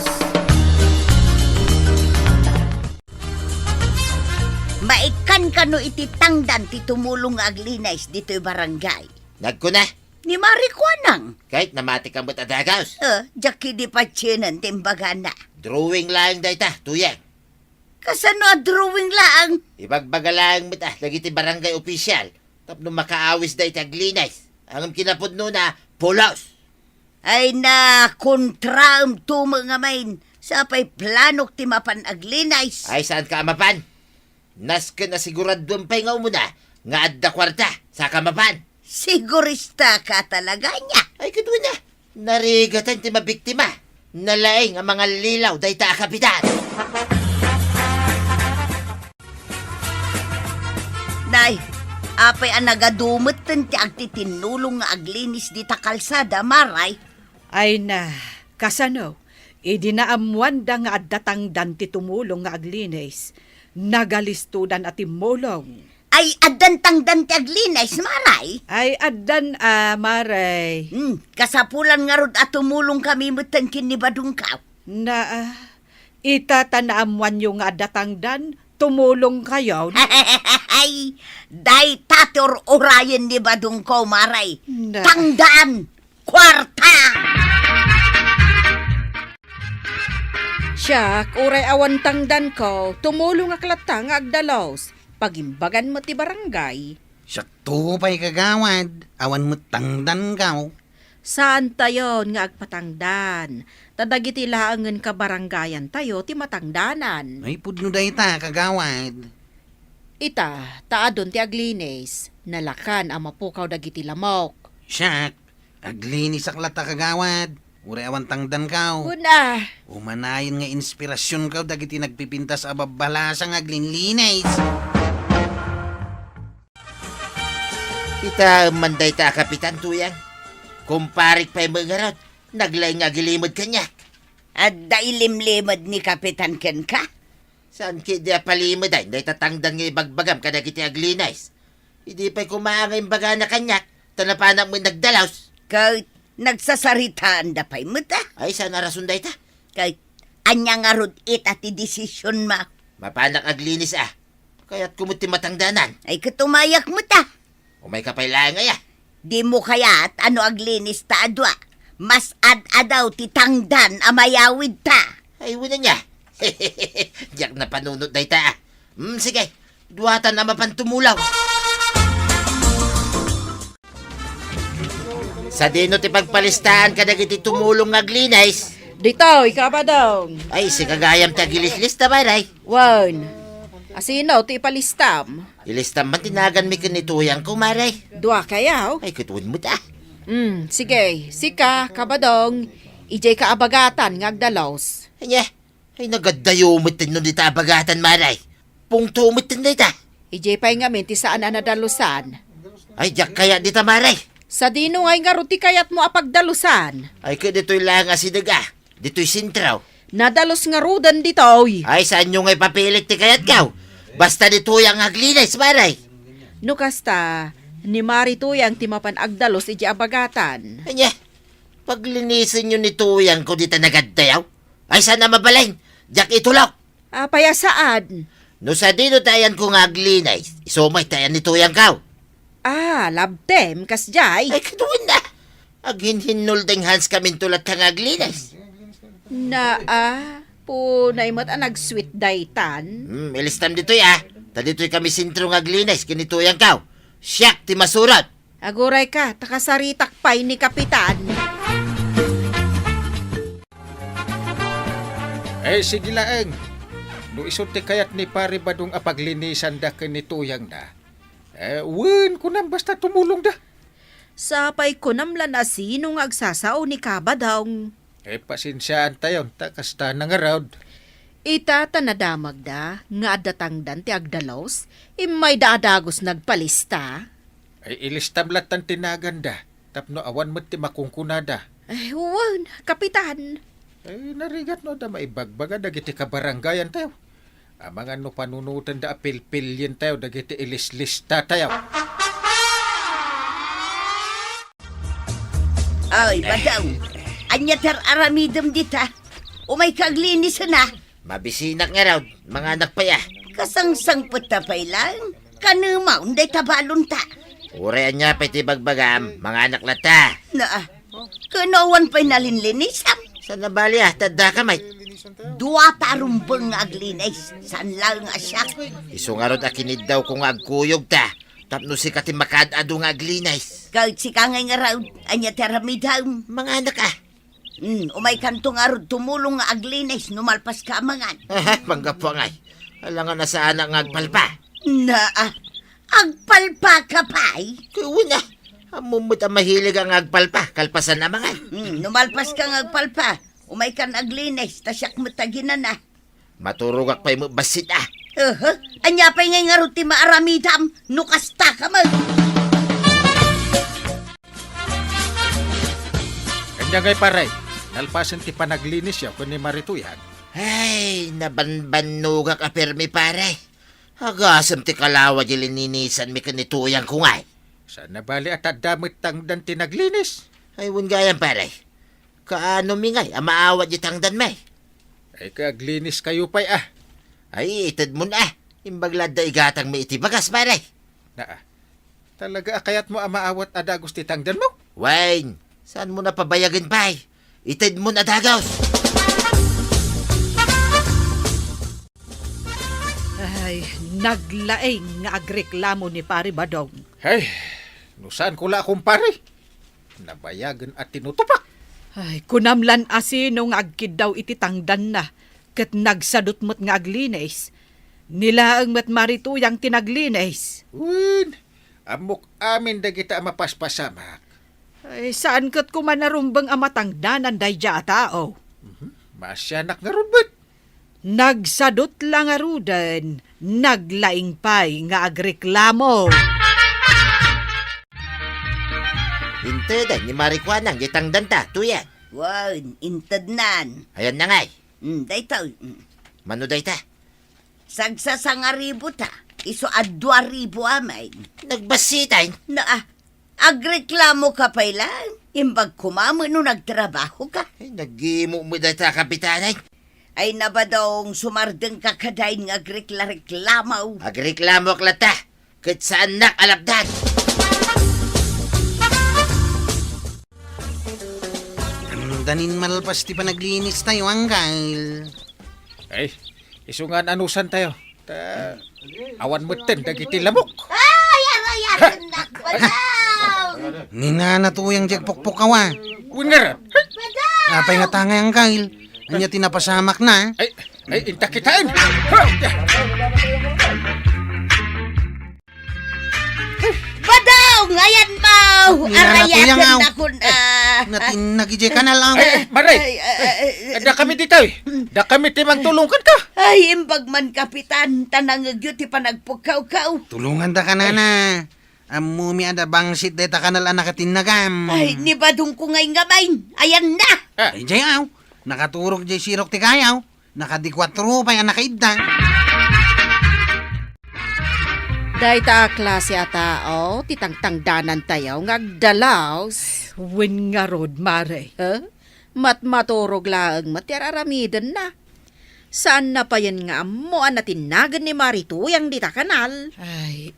Maikkan kano iti tangdan ti tumulong nga aglinis ditoy barangay? Nagkuna. Ni Mari Kuanang. Ket namati ka met a dagus. Eh, diak idi patienen ti imbagana. Drawing laeng dayta, Tuyang. Kasano a drawing laeng? Ibagbaga laeng met a dagiti barangay official tapno makaawis dayta aglinis. Ngem kinapudnona, pulos. Ay na, kontraem to met ngamin. Sapay planok ti mapan aglinis. Ay, saanka a mapan? Nasken a siguraduem pay nga umuna nga adda kuarta, saka mapan. Siguristaka talaga ania? Ay, ket wen a, narigaten ti mabiktima. Nalaing a mangallilaw dayta a kapitan. Nay, apay a nagadu metten ti agtitinnulong nga aglinis dita kalsada, Maray? Ay na, kasano? Idi naammoanda nga adda tangdan ti tumulong nga aglinis, nagalistodan a timmulong. Ay, addan tangdan ti aglinis, Maray? Ay, addan a, Maray. Hmm, kasapulan ngarud a tumulongkami metten ken ni Badongko. Na, ah, ita ta naammoanyo nga adda tangdan, tumulongkayo. Ay, dayta ti ur-urayen ni Badongko, Maray. Na. Tangdan! Kuarta! Siak, uray awan tangdanko, tumulongak latta nga agdalos. Pagimbagan met ti barangay. Siakto pay, kagawad, awan met tangdanko. Saantayon nga agpatangdan, ta dagiti laengen kabarangayantayo ti matangdanan. Ay, pudno dayta, kagawad. Ita, ta adun ti aglinis, nalakan a mapukaw dagiti lamok. Siak, aglinisak latta, kagawad. Uray awan tangdankaw. Kuna. Umanayon nga inspirasionkaw dagiti nagpipintas a babbalasa nga aglinlinis. Ita man dayta a kapitan, Tuyang. Kumparik pay met ngarud, naglaing nga agilimed kaniak. Adda ilimlimed ni Kapitan kenka? Saan ketdi a palimedan dayta tangdan nga ibagbagam kadagiti aglinis? Idi pay koma nga imbagana kaniak, ta napanak met nagdalos. Ket nagsasaritaanda pay met, a? Ay, saan a rason dayta? Ket ania ngarud ita ti desisionmo? Mapanak aglinis, a. Kayatko met ti matangdanan. Ay, ket umayak met, a. Umayka pay laeng aya. Dimo kayat a no aglinis ta a dua, mas ad-adaw ti tangdan a mayawidta? Ay, wen ania. Diak napanunot dayta, a. Hmm, sige. Duatan a mapan tumulong. Sadino ti pagpalistaan kadagiti tumulong nga aglinis? Ditoy, Kabadong. Ay, sika gayam ti agilislista, Mare. Wen, asino ti ipalistam? Ilistam man ti naganmi ken ni Tuyangko, Mare. Dua kayo? Ay, ket wen met, a. Hmm, sige. Sika, Kabadong, idiay ka abagatan nga agdalos. Ania? Ay, nagaddayo met no dita abagatan, Mare. Pungto met dayta. Idiay pay ngamin ti saan a nadalusan. Ay, diak kayat dita, Mare. Sadino ngay ngarud ti kayatmo a pagdalusan? Ay, ket ditoy laeng a sideg, a. Ditoy sentro. Nadalus ngaruden ditoy. Ay, saanyo nga ipapilit ti kayatkaw? Basta ditoy nga aglinis, Mare. No kasta, ni Mare Tuyang ti mapan agdalus iti abagatan. Ania, paglinisenyo ni Tuyangko dita nagaddayaw? Ay, saan a mabalin? Diak itulok. Apay a saan? No sadino ti ayanko nga aglinis, isu met ti ayan ni Tuyangko. Ah, labtem, kasdiay? Ay, kaduin na. Aghinhinnol deng Hans kaminto latta nga aglinis. Naa, punay met a nagsweet daytan. Hmm, ilistam ditoy, a. Ta ditoy kami sentro nga aglinis ken ni Tuyangko. Siak ti masurot. Agurayka, ta kasaritak pay ni Kapitan. Eh, sige laeng. No isu ti kayat ni Pare Badong a paglinisanda ken ni Tuyangna, eh, wen, kunam basta tumulongda. Sapay kunam la no sino nga agsasao ni Kabadong. Eh, pasensiaantayon, ta kasta na ngarud. Ita ta nadamagda nga adda tangdan ti agdalus, immayda a dagus nagpalista. Ay, ilistam lattan ti naganda, tapno awan met ti makunkunada. Ay, wen, Kapitan. Ay, narigat no adda maibagbaga dagiti kabarangayantayo. Amangan no panunotenda a pilpilientayo dagiti ilislistatayo. Ay, Badong, ania ti ar-aramidem dita? Umayka aglinis, a? Mabisinak ngarud, manganak pay, a. Kasangsangpetta pay laeng, kanemaw dayta balonta. Uray ania pay ti bagbagam, manganak latta. Naa, ken awan pay nalinlinisam. Saan a bali, a, ta addaka met. Duata a rumbeng nga aglinis, saan laeng a siak. Isu ngarud a kiniddawko nga agkuyogta, tapno sika ti makaad-adu nga aglinis. Ket sika ngay ngarud, ania ti aramidem? Manganak, a. Hmm, umaykanto ngarud tumulong nga aglinis no malpaska a mangan. Aha, panggapuangay. Alangan a saanak nga agpalpa. Naa, agpalpaka pay? Ket wen, a. Ammom met a mahilig nga agpalpa, kalpasan a mangan. Hmm, no malpaska nga agpalpa, umaykan aglinis, ta siak met aginana. Maturogak pay met bassit, a. Aha, ania pay ngay ngarud ti maaramidam no kasta ka met? Ania ngay, pare, nalpasen ti panaglinisyo ken ni Mare Tuyang? Ay, nabanbannogak a permi, pare. Agasem ti kalawa di lininisanmi ken ni Tuyangko ngay. Saan a bali a ta adda met tangdan ti naglinis? Ay, wen gayam, pare. Kaanomi ngay a maawat di tangdanmi? Ay, ket aglinis kayo pay, a. Ay, itedmon, a. Imbag la adda igatangmi iti bagas, pare. Naa. Talaga a kayatmo a maawat a dagus ti tangdanmo? Wen, saanmon a pabayagen pay? Itedmon a dagus. Ay, naglaing nga agreklamo ni Pare Badong. Ay, no saanko la a kumpare, nabayagen a tinutupak. Ay, kunam lan a sino nga agkiddaw iti tangdanna, ket nagsadut met nga aglinis. Ni laeng met Mare Tuyang ti naglinis. Wen, ammok amin dagita a mapaspasamak. Ay, saan ket koma narumbeng a matangdanan daydiay a tao? Mhm. Maasianak ngarud met. Nagsadut la ngaruden, naglaing pay nga agreklamo. Inteden ni Mari Kuanang di tangdanta, Tuyang. Wen, intednan. Ayanna ngay. Mm, daytoy. Mm. Mano dayta? Sagsasangaribu ta, isu a dua ribu amin. Nagbassit, ay? Na, ah, agreklamoka pay laeng. Imbag koma met no nagtrabahoka. Ay, nagimo met dayta, Kapitan, ay. Ay, Badong, sumardengka kadayn nga agreklareklamo. Agreklamoak latta, ket saannak a lapdan. Amda nin malpas ti panaglinis tayo, Anggal. Ay, isu nga anusan tayo. Ta, awan metten dagiti lamok. Ay, aray, aray, nak, Badong! Ni Nana Tuyang diay agpukpukaw, a. Wen ngarud. Badong! Apay nga tangay, Anggal? Ania ti napasamakna? Ay, ay, inta kitaen. Badong! Ayanmo! Ni Nana Tuyang, aw. Arayaken nakon, ah. Natinnag idiay kanal, aw. Ay, ay, Mari. Ay, ay, ay, ay. Adda kami ditoy. Adda kami ti mangtulong kenka. Ay, imbag man, Kapitan, ta nangngegyo ti panagpukkawkaw. Tulongandaka, Nana. Ammomi a bangsit dayta kanal a nakatinnagam. Ay, ni Badongko ngay ngamin. Ayanna. Ah. Ay, diay, aw. Nakaturog diay sirok ti kayaw. Nakadikuatro pay a nakaidda. Dayta a klase a tao ti tangtangdanantayo nga agdalaus. Wen ngarud, Mare. Huh? Matmaturog laeng met ti ar-aramidenna. Saanna payen nga ammo a natinnagen ni Mari Tuyang dita kanal. Ay,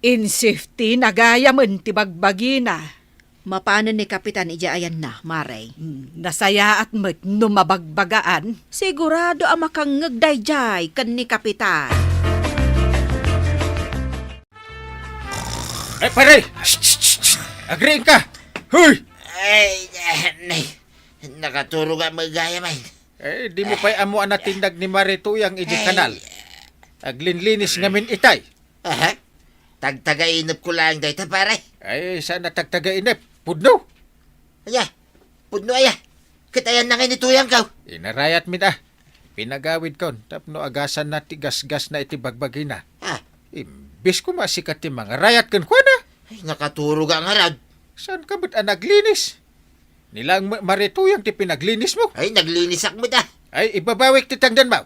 in safety na gayamen ti bagbagina. Mapanen ni Kapitan idiay ayanna, Mare. Hmm, nasayaat met no mabagbagaan. Sigurado a makangngeg daydiay ken ni Kapitan. Eh, pare! Shh, shh, shh, shh! Agriingka! Hoy! Ay, eh, nay. Nakaturog a magayam, ay. Eh, dimo pay ammo a natinnag ni Mari Tuyang idiay kanal. Aglinlinis ngamin itay. Aha. Tagtagainepko laeng dayta, pare. Ay, saan a tagtagainep? Pudno? Aya, pudno aya. Ket ayanna ngay ni Tuyangko? Inarayatmi da. Pinagawidkon tapno agasanna ti gasgasna iti bagbagina. Ah. Imbes koma a sika ti mangarayat kenkuana. Ay, nakaturog a ngarud. Saanka met a naglinis? Ni laeng Ma-, Mari Tuyang ti pinaglinismo. Ay, naglinisak met, ah. Ay, ibabawik ti tangdanmo.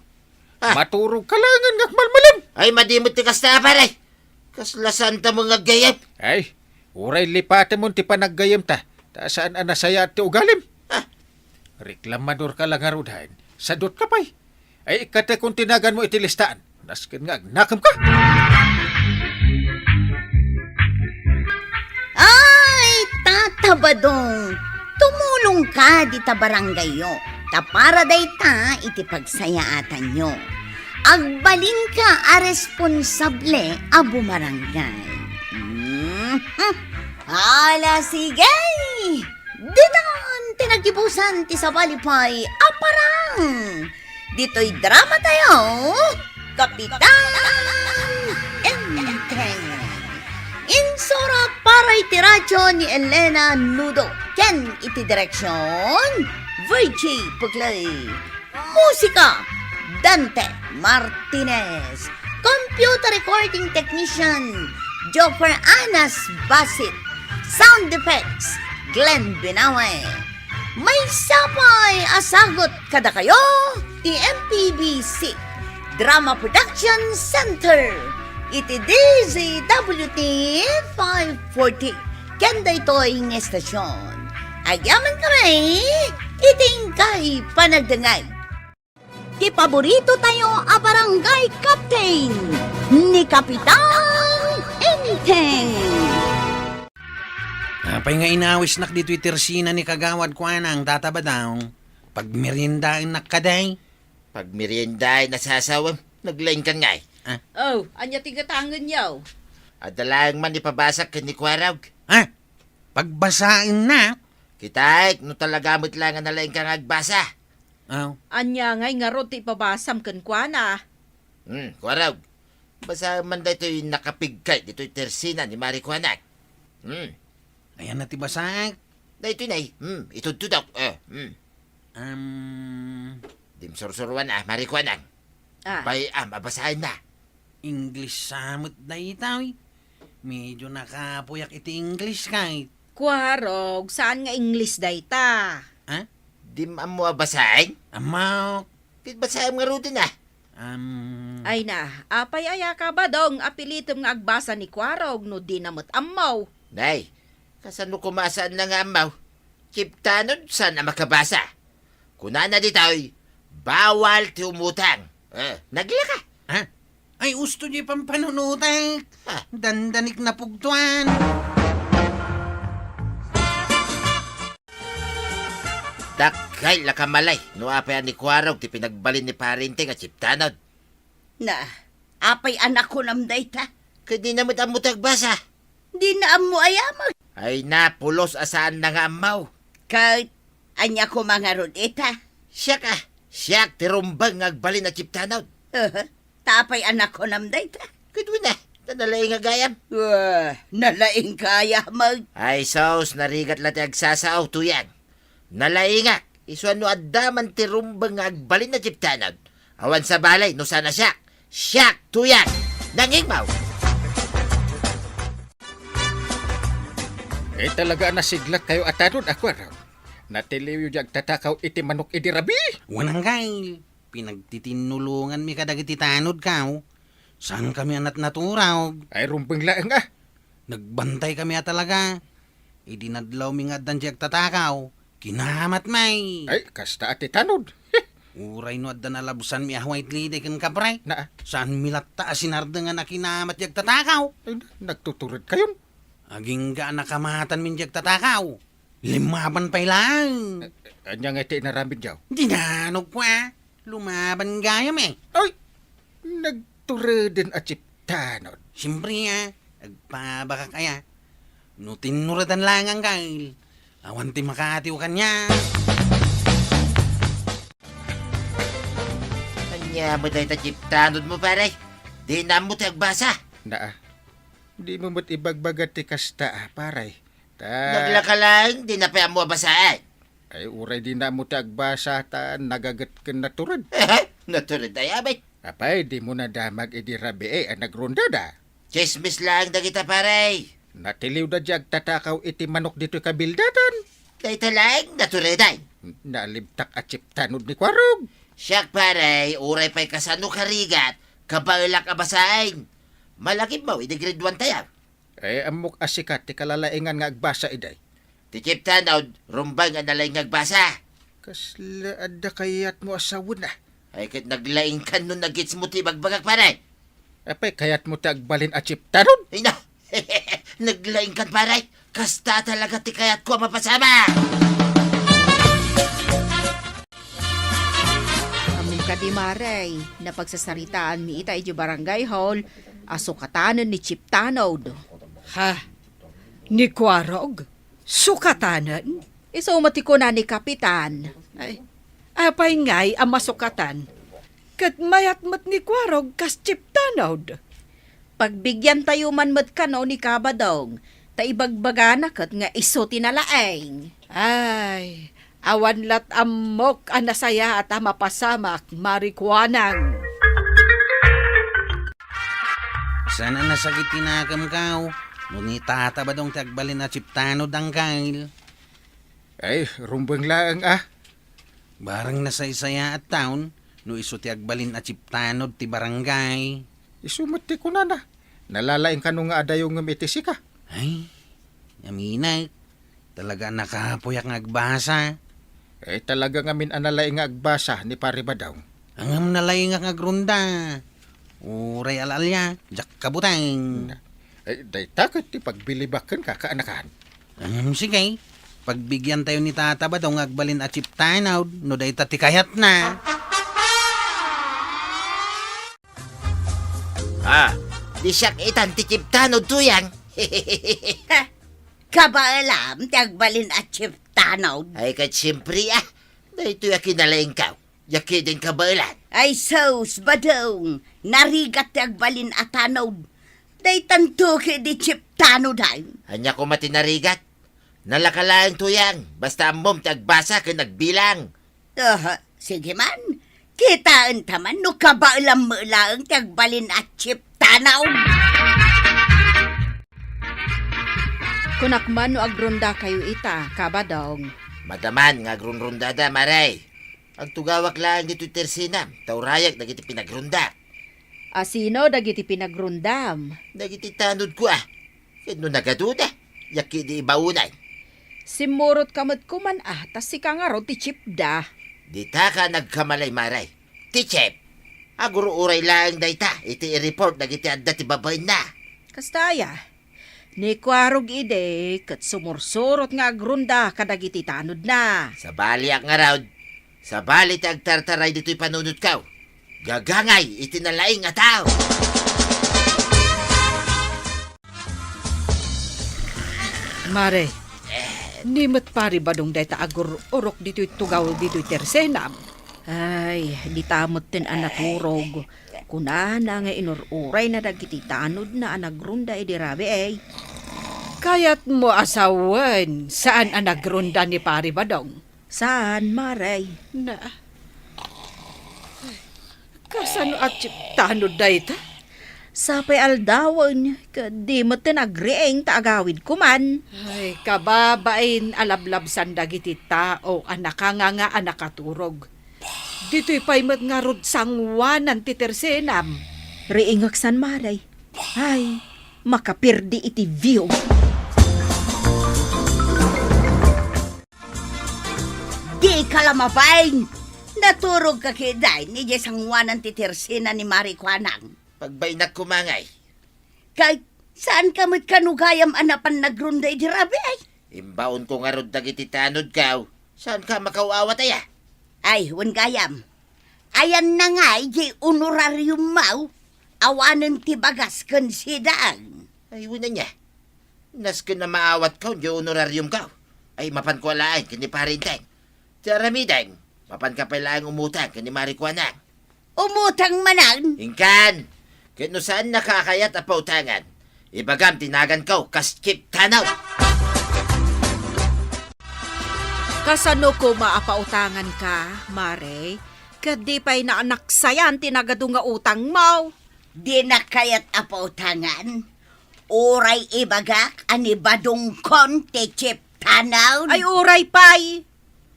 Ah. Maturogka laengen nga agmalmalem. Ay, madi met ti kasta, pare. Kasla saanta met nga aggayem. Ay, uray lipatemon ti panaggayemta, ta saan a nasayaat ti ugalim. Ah. Reklamadorka la ngaruden. Sadutka pay. Ay, ikkatekon ti naganmo iti listaan. Nasken nga agnakemka. Ay, Tata Badong, tumulongka dita barangayyo. Ta para dayta iti pagsayaatanyo. Agbalinka a responsable a bumarangay. Mhm. Ala, sige! Ditan ti nagibusan ti sabali pay a parang. Ditoy dramatayo, Kapitan Enteng. Insurat para iti radyo ni Elena Nudo ken iti direksyon, Virgie Puglay. Musika, Dante Martinez. Computer recording technician, Joker Anas Basit. Sound effects, Glenn Binawe. Maysa pay a sagut kadakayo ti M P B C Drama Production Center iti D Z W T five forty. Ken daytoy nga estasyon, agyamankami iti inkay panagdengngeg. Ti paborito tayo a barangay captain, ni Kapitan Enteng. Apay nga inawisnak ditoy tersina ni Kagawad kuanang, Tata Badong? Pagmeriendaennak kadi. Pagmeriendaen a sasawem, naglaingkan ngay. Ah. Oh, ania ti gatangenyo? Adda laeng man ipabasak ken ni Kuarog. Ah? Pagbasaennak? Kitaek no talaga met la nga nalaingka nga agbasa. Aw. Ania ngay ngarud ti ipabasam kenkuana? Hmm, Kuarog. Basaem man daytoy nakapigkay ditoy tersina ni Mari kuanak. Hmm. Ayanna ti basaek. Daytoy, nay. Hmm, itudtudok. Eh, hmm. Am, Dimsursuruan a, Marikuanang. Ah. Bay a, mabasaenna. English sa met dayta, uy. Medyo nakapuyak iti English, kay. Kuarog, saan nga English dayta? Ha? Dim ammo a basaen? Ammo. Ket basaem ngaruden a. Am. Ay na, apay aya ka, Badong, a pilitem nga agbasa ni Kuarog no dina met ammo? Nay, kasano koma a saanna nga ammo? Chip Tanod saan a makabasa. Kunana ditoy, bawal ti umutang. Eh, naglaka. Ha? Ay, usto di pampanunutek. Ha? Dandanik napugtuan. Dakkel a kamalay no apay a ni Kuarog ti pinagbalin ni Parente nga Chip Tanod. Na, apay a nakunam dayta? Ket dina met ammo ti agbasa. Dina ammo aya met. Ay na, pulos a saanna nga ammo. Ket ania koma ngarud ita? Siak a, siak ti rumbeng nga agbalin a Chip Tanod. Aha. Ta apay a nakunam dayta? Ket wen a, ta nalaingak gayam. Wah, nalaingka aya met. Ay sus, narigat la ti agsasao, Tuyang. Nalaingak, isu a no adda man ti rumbeng nga agbalin a Chip Tanod. Awan sabali no saan a siak. Siak, Tuyang. Nangingmaw. Eh, talaga a nasiglatkayo a tanod a Kuarog. Natiliwyo di agtatakaw iti manok idi rabii. Wen, anggail. Pinagtitinnulonganmi kadagiti tanodko. Saankami a natnaturog. Ay, rumbeng laeng a. Nagbantaykami a talaga. Idi nadlawmi nga addan di agtatakaw, kinamatmi. Ay, kasta a ti tanod. Uray no adda nalabsanmi a white lady ken kapre. Naa. Saanmi latta a sinardengan a kinamat di agtatakaw. Ay, nagtuturedkayon. Agingga a nakamatanmin di agtatakaw. Limaban pay laeng. Eh, ania nga iti inaramidyo? Dinanogko a. Lumaban gayam eh. Ay! Nagtureden a Chip Tanod. Siempre a. Agpabakak aya. No tinnuredan laeng, anggail, awan ti makaatiw kaniak. Ania met dayta Chip Tanodmo, pare? Dina ammo ti agbasa. Naa. Dimo met ibagbaga ti kasta, pare. Ta naglaka laeng, dina pay ammo a basaen. Ay, uray dina ammo ti agbasa ta nagaget ken natured. Natured aya met? Apay, dimo nadamag idi rabii a nagrondada? Tsismis laeng dagita, pare. Natiliwda di agtatakaw iti manok ditoy kabildatan. Dayta laeng naturedan. Nalibtak a Chip Tanod ni Kuarog. Siak, pare, uray pay kasano karigat, kabaelak a basaen. Malagipmo idi grade one tayo. Eh, ammok a sika ti kalalaingan nga agbasa idiay. Ti Chip Tanod, rumbeng a nalaing nga agbasa. Kasla adda kayatmo a sawen a. Ay, ket naglaingkan no nagitsmo ti ibagbagak, pare. Apay kayatmo ti agbalin a Chip Tanod? Ay, na! Naglaingkan, pare. Kasta talaga ti kayatko a mapasamak. Ammom kadi, Mare, napagsasaritaanmi ita idiay barangay hall a sukatanen ni Chip Tanod. Ha? Ni Kuarog? Sukatanen? Isu met ti kuna ni Kapitan. Ay, apay ngay a masukatan? Ket mayat met ni Kuarog kas Chip Tanod. Pagbigiantayo man met kano ni Kabadong, ta ibagbagana ket nga isu ti nalaing. Ay, awan lat ammok a nasayaat a mapasamak, Marikuanang. Saan a nasagit ti nakemko no ni Tata Badong ti agbalin a Chip Tanod, anggail. Ay, rumbeng laeng a. Barang nasaysayaat taon no isu ti agbalin a Chip Tanod ti barangay. Isu met ti kunana. Nalalaing kano nga adayongem iti sika? Ay, aminek. Talaga a nakapuyak nga agbasa. Eh, talaga ngamin a nalaing nga agbasa ni Pare Badong. Ngem nalaingak nga agrunda. Uray al-alia, diak kabuteng. Eh, dayta ket ti pagbilibak ken kakaanakan. Ngem sige, pagbigiantayo ni Tata Badong nga agbalin a Chip Tanod no dayta ti kayatna. Ah, di siak itan ti Chip Tanod, Tuyang. Ha? Kabaelam ti agbalin a Chip Tanod? Ay, ket siempre, ah. Daytoy a kinalaingko. Diak ketdin kabaelan. Ay sus, Badong, narigat ti agbalin a tanod. Daytanto ketdi Chip Tanod, ay. Ania koma ti narigat? Nalaka laeng, Tuyang, basta ammom ti agbasa ken agbilang. Aha, sige man. Kitaenta man no kabaelam met laeng ti agbalin a chip tanaw. Kunak man no agrondakayo ita, Kabadong. Madaman nga agrunrondada, Mare. Agtugawak laeng ditoy tersenam, ta urayak dagiti pinagrondak. Asino dagiti pinagrondam? Dagiti tanodko, a. Ket no nagaduna, yak idi ibaonay. Simmurotka met koman, a, ta sika ngarud ti chipda. Ditaka nagkamali, Mare. Ti chip, agur-uray laeng dayta iti i-report dagiti adda ti babaenna. Kasta aya? Ni Kuarog idi ket sumursurot nga agronda kadagiti tanodna. Sabaliak ngarud, sabali ti agtartaray ditoy panunotko. Gagangay iti nalaing a tao. Mare, ni met Pari Badong dayta agur-urok ditoy tugaw ditoy tersenam. Ay, dita metten a naturog. Kunana nga inur-urayna dagiti tanodna a nagronda idi rabii. Kayatmo a sawen, saan a nagronda ni Pari Badong? Saan, Mare? Na. Kasano a chip tanod dayta? Sapay aldawen, ket di metten agriing ta agawidko man. Ay, kababain a lablabsan dagiti tao a nakanganga a nakaturog. Ditoy pay met ngarud sangoanan ti tersenam. Riingek san, Mare. Ay, makapirdi iti view. Dika la mabain! Naturogka ketdin idiay sangoanan ti tersena ni Mari Kuanang. Pagbainak koma ngay. Kay, saanka met kano gayam a napan nagronda idi rabii? Imbaonko ngarud dagiti tanodko. Saanka makaw-awat aya? Ay, wen gayam. Ayanna ngay diay honorariummo? Awanen ti bagas ken sidang. Ay, wen ania. Nasken a maawatko diay honorariumko. Ay, mapanko laeng ken ni Pari Enteng. Ti aramidem, mapanka pay laeng umutang ken ni Mari Kuanang. Umutang manen? Inkan! Ket no saannaka a kayat a pautangan, ibagam ti naganko kas chip tanod. Kasano koma a pautanganka, Mare? Ket di pay naanaksayan ti nagadu nga utangmo? Dinak kayat a pautangan. Uray ibagak a ni Badongkon ti chip tanod. Ay, uray pay!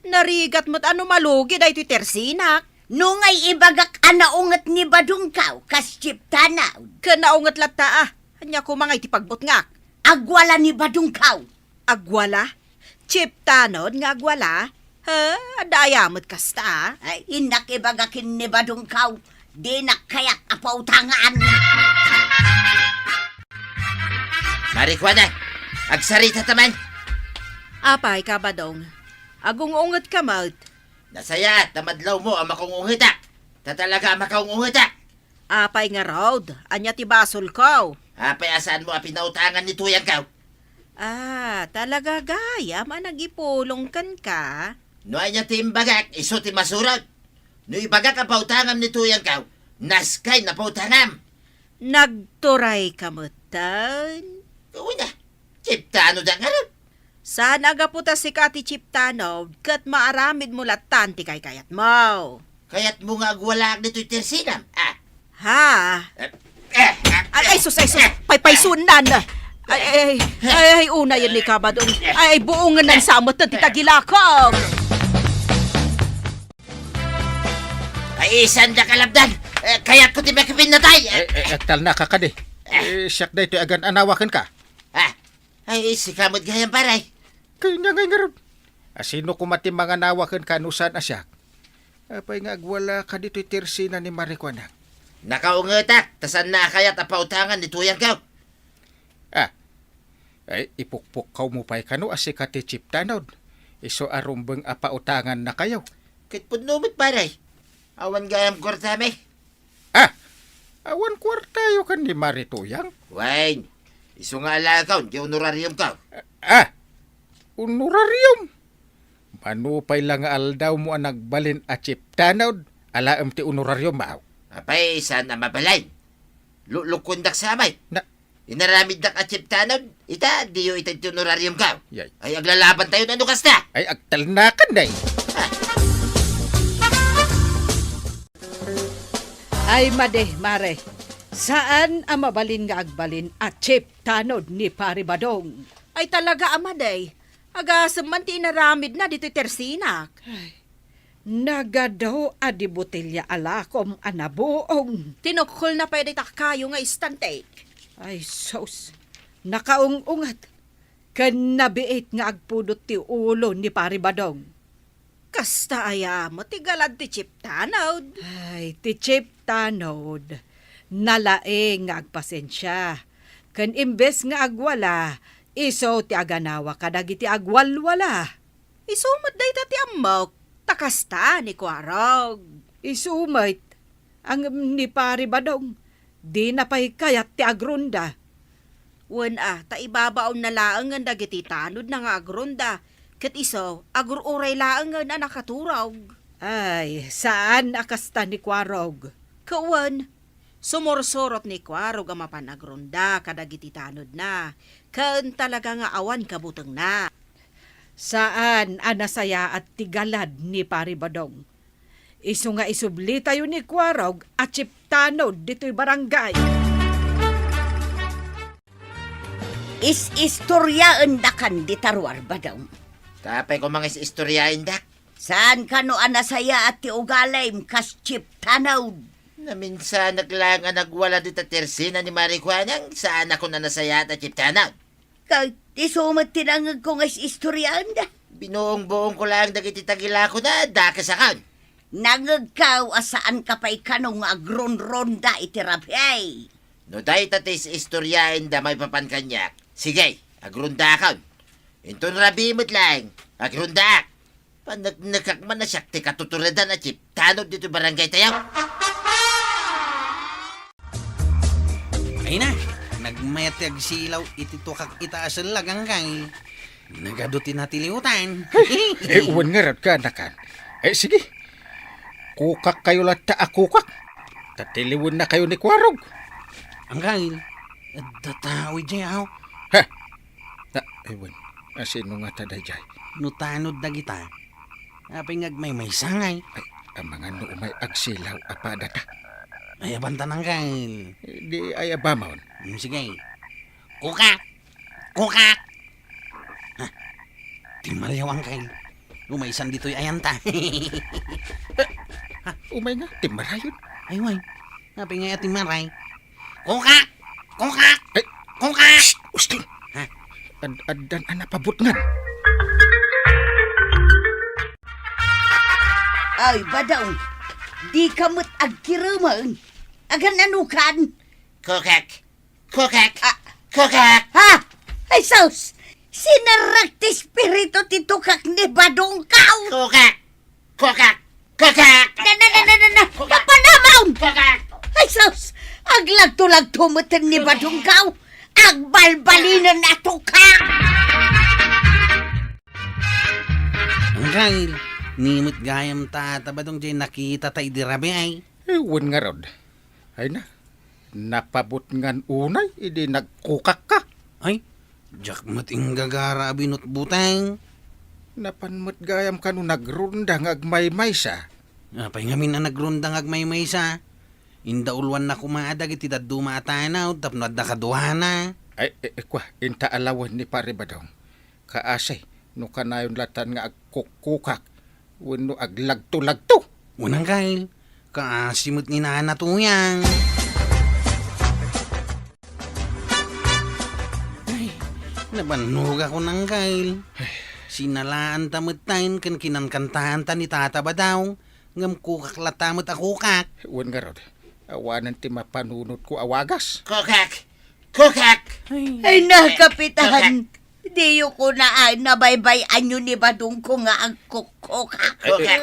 Narigat met a no malugi daytoy tersenak. No ngay ibagak a naunget ni Badongko kas chip tanod. Ken naunget latta, a. Ania koma ngay ti pagbutngak? Agwala ni Badongko. Agwala? Chip tanod nga agwala? Ha? Adda aya met kasta, a? Ay, innak ibaga ken ni Badongko. Dinak kayat a pautangan. Mari Kuanang, agsarita ta man. Apay, Kabadong? Agung-ungetka met. Nasayaat ta madlawmo a makaung-ungetak. Ta talaga a makaung-ungetak. Apay ngarud, ania ti basolko? Apay a saanmo a pinautangan ni tuyangko? Ah, talaga gayam a nagipulong kenka? No ania ti imbagak, isu ti masurot. No ibagak a pautangam ni tuyangko, naskay napautangam. Nagturayka metten? Wen a, chip tanod a ngarud. Saan a gapu ta sika ti chip tanod ket maaramidmo lattan ti kaykayatmo. Kayatmo nga agwalaak ditoy tersenam, a? Ha? Eh, eh, eh, Ay, ay, sus, ay, sus. Paypaysuennan. Ay, ay, ay, ay, unayen ni Kabadong. Ay, buongen sa met ti tagilakok. Ay, saan da kalabdan? Eh, kayatko ti makipinnatay. Eh, eh, agtalnaka kadi. Eh, siak daytoy agan-anawa kenka. Ah, ay, sika met gayam, pare. Kayat ngay ngarud. Asino koma ti manganawa kenka no saan a siak? Apay nga agwalaka ditoy tersena ni Mari Kuanang? Nakaungetak, ta saanna a kayat a pautangan ni tuyangko. Ah, ay, ipukpukkawmo pay kano a sika ti chip tanod, isu a rumbeng a pautangannakayo. Ket pudno met, pare. Awan gayam kuartami. Ah, awan kuartayo ken ni Mari Tuyang? Wen, isu nga alaekon ti honorariumko. Ah, honorarium? Mano pay la nga aldawmo a nagbalin a chip tanod, alaem ti honorariummo? Apay, saan a mabalin? Luklukuendak sa met. Na, Inaramiddak a Chief Tanod, ita, diyo ita ti honorariumko. Yay. Ay, aglalabantayon, no kasta? Ay, agtalnakan, day. Ay, madi, mare. Saan a mabalin nga agbalin a Chief Tanod ni Pari Badong. Ay, talaga a madi. Agasem man ti inaramidna ditoy tersinak. Ay, nagadu a di botelya a lakom a nabuong. Tinukkolna pay dayta kayo nga istantek. Ay, sus. Nakaung-ungat. Ken nabiit nga agpudot ti ulo ni Pari Badong. Kasta aya met ti galad ti Chief Tanod? Ay, ti Chief Tanod, nalaing nga agpasensia. Ken imbes nga agwala, isu ti aganawa kadagiti agwalwala. Isu met dayta ti ammok, ta kasta ni Kuarog. Isu met, ngem ni Pari Badong, dina pay kayat ti agronda. Wen a, ta ibabaonna laengen dagiti tanodna nga agronda, ket isu, agur-uray laengen a nakaturog. Ay, saan a kasta ni Kuarog. Ket wen, sumursurot ni Kuarog a mapan agronda kadagiti tanodna, ken talaga nga awan kabutengna. Saan a nasayaat ti galad ni Pari Badong. Isu nga isublitayo ni Kuarog a Chief Tanod ditoy barangay. Is-istoriaendakan dita ruar, Badong. Apay koma nga is-istoriaendak? Saan kano a nasayaat ti ugalim kas Chief Tanod? Naminsanak laeng a nagwala dita tersina ni Mari Juanang, saan a koma nasayaat a Chief Tanod. Ket isu met ti nangngegko nga is-istoriaenda. Binuong-buongko laeng dagiti tagilakona, dakesakon. Nangngegko a saanka pay kano nga agronronda iti rabii. No dayta ti is-istoriaenda maipapan kaniak, sige, agrondakon. Inton rabii met laeng, agrondaak. Paneknekak man a siak ti katuturedan a Chief Tanod ditoy barangaytayo. Ay na, nagmayat ti agsilaw iti tukak ita a sellag, Angkal. Nagadu ti natiliwtan. Eh, wen ngarud, kaanakan. Eh, sige. Kukakkayo latta a kukak. Ta tiliwennakayo ni Kuarog. Angkal, adda tao idiay, aw. Ha? Na, eh, wen. Asino ngata daydiay? No tanod dagita, apay nga agmaymaysa ngay? Ay, amangan no umay agsilaw a padata. Ay, abantan, Angkal. Eh, di ay abamon. Hmm, sige. Kukak! Kukak! Ha? Timmaryaw, Angkal. Umaysan ditoy ayanta. Ha? Umay nga, timmarayon. Ay, way. Apay nga timmaray? Kukak! Kukak! Ay! Kukak! Shh! Uston! Ha? Ad-addan a napabutngan. Ay, Badong, di ka met agkiremeng. Agan-ano kan? Kukak! Kukak! Ah. Kukak! Ha? Ay, sus! Sinerrek ti espiritu ti tukak ni Badongkaw! Kukak! Kukak! Kukak! Na, na, na, na, na, na! Kukak! Panamon! Kukak! Ay, sus! Aglagto-lagto met ni Badongkaw! Agbalbalinen a tukak! Angkal, ni met gayam ta, ta Badong, jay nakita ta idi rabii ay. Eh, wen ngarud. Ay na, napabutngan unay idi nagkukakka. Ay, diak met inggagara a binutbuteng. Napan met gayam kano nagronda nga agmaymaysa. Apay ngamin a nagronda nga agmaymaysa? Indauluanna koma dagiti dadduma a tanod tapno adda kaduana. Ay, eh, eh, kua, inta alawen ni Pare Badong. Kaasi, no kanayon latan nga agkukkukak wenno aglagto-lagto. Wen, Angkal, kaasi met ni Nana Tuyang. Ay, nabannogakon, Angkal. Ay. Sinalaanta metten ken kinankantaanta ni Tata Badong, ngem kukak latta met a kukak. Wen ngarud, awanen ti mapanunotko a wagas. Kukak! Kukak! Ay, na, Kapitan. Diyo kunaan a baybay-anyo ni Badongko nga agkukkukak. Eh, eh,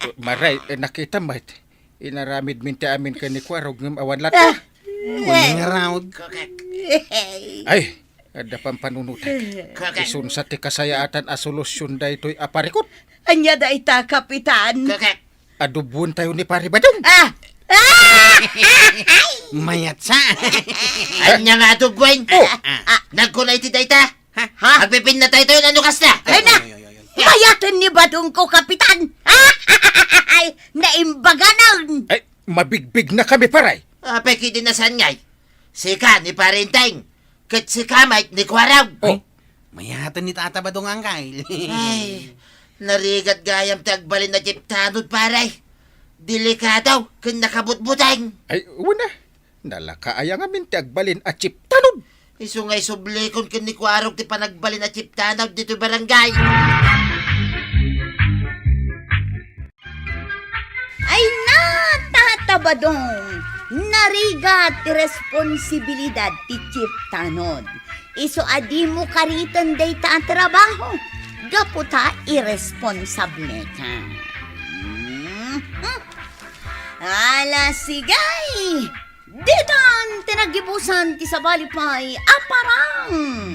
eh, maray, eh, nakitam met. Inaramidmin ti amin ken ni Kuarog ngem awan latta. Ah. Wen ngarud. Kukak! Ay, adda pampanunotak. Kukak! Isunsa ti kasayaatan a solusion daytoy a parikut. Ania dayta, Kapitan? Kukak! Adubuentayo ni Pare Badong. Ah! Mayat sa. Ania nga adu, Gwen? Oh. Ah. Nagkuna iti dayta? Ha? Ha? Agpipinna tayo tayo, ano kasta? Ay na! Ay, ay, ay, ay, ay. Mayaten ni Badong ko, Kapitan! Ay, naimbaganan! Ay, mabigbig na kami, paray. Apay, kidi nasan ngay? Sika, ni Parinteng. Ket sika, Mike, ni Kuarog. Oh. Ay, mayaten ni Tata Badong, Angkay. Ay, narigat gayam ti agbalin a jeep tanod, paray. Delikado, ken nakabutbuteng. Ay, wen a. Nalaka aya ngamin ti agbalin a jeep tanod. Isu nga isublikon ken ni Kuarog ti panagbalin a jeep tanod ditoy barangay. Ay na, Tata Badong! Narigat ti responsibilidad ti jeep tanod. Isu a dimo kariten dayta a trabaho. Gapu ta irresponsableka. Mhm. Ala, sige! Ditan ti naggibusan ti sabali pay a parang.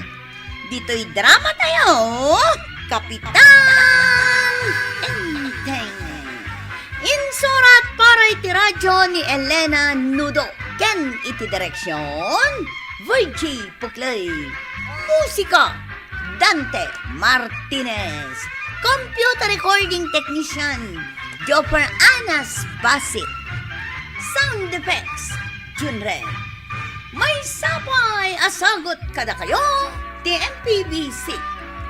Ditoy drama tayo, Kapitan Enteng. Insurat para iti radyo ni Elena Nudo ken iti direksyon, Virgie Puclay. Musika, Dante Martinez. Computer recording technician, Jopper Anas Basit. Sound effects, Junren. Maysa pay a sagut kadakayo ti M P B C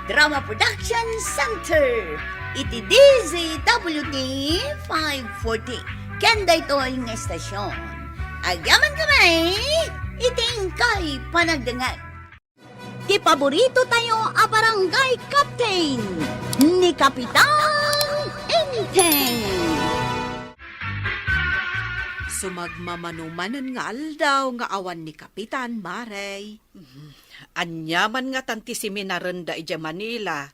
Drama Production Center iti D Z W T five forty. Ken daytoy nga estasyon, agyaman kami iti inkay panagdengngeg. Ti paborito tayo a barangay captain, ni Kapitan Enteng. Sumagmamano manen nga aldaw nga awan ni Kapitan, Mare. Ania man ngatan ti seminarenda idiay Manila?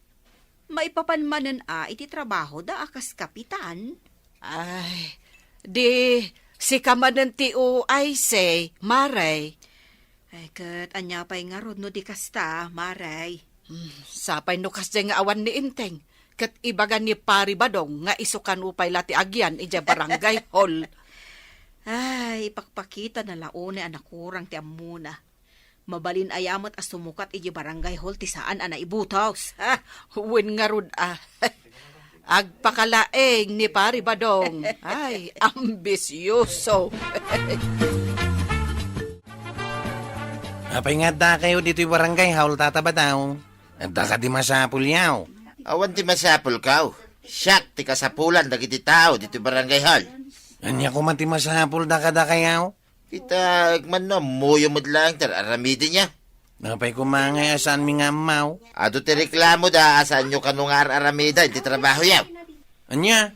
Maipapan manen a iti trabahoda a kas kapitan? Ay, di sika manen ti uay, say, Mare. Ay, ket ania pay ngarud no di kasta, Mare? Hmm, sapay no kasdiay nga awan ni Enteng, ket ibaga ni Pari Badong nga isu kano pay la ti agyan idiay barangay hall. Ay, ipakpakitana la unay a nakurang ti ammona. Mabalin aya met a sumukat idiay barangay hall ti saan a naibutos. Ha? Wen ngarud a agpakalaeng ni Pari Badong. Ay, ambisioso. Apay nga adda kayo ditoy barangay hall, Tata Badong? Adda kadi masapulyo? Awan ti masapulko. Siak ti kasapulan dagiti tao ditoy barangay hall. Ania koma ti masapulda kadakayo? Kita, agmamano, ammoyo met laeng ti ar-aramidenyo. Apay koma ngay a saanmi nga ammo? Adu ti reklamoda a saanyo kano nga ar-aramiden ti trabahoyo. Ania?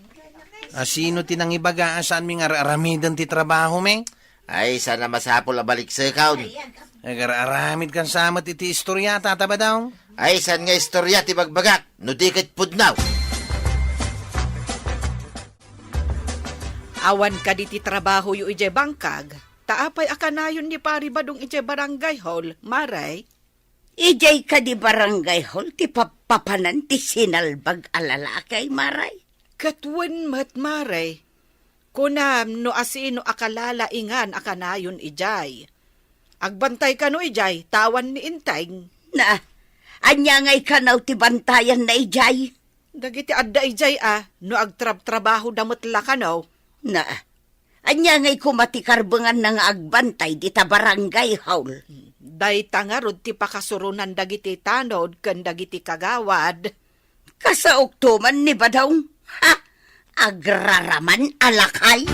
A, sino ti nangibaga a saanmi nga ar-aramiden ti trabahomi? Ay, saan a masapul a baliksekon. Agar-aramidkan sa met iti istorya, Tata Badong? Ay, saan nga istorya ti bagbagak, no di ket pudno? Awan kadi ti trabahoyo idiay bangkag, ta apay a kanayon ni Pari Badong idiay barangay hall, Mare? Idiay kadi barangay hall ti pappapanan ti sinalbag a lalaki, Mare? Ket wen met, Mare. Kunam no asino a kalalaingan a kanayon idiay. Agbantay kano idiay, ta awan ni Enteng. Na, ania ngay kano ti bantayanna idiay? Dagiti adda idiay a, no agtrabtrabahoda met la kano. Na, ania ngay koma ti karbenganna nga agbantay dita barangay hall? Dayta ngarud ti pakasuronan dagiti tanod ken dagiti kagawad. Kasaokto man ni Badong. Ha? Agraraman a lakay?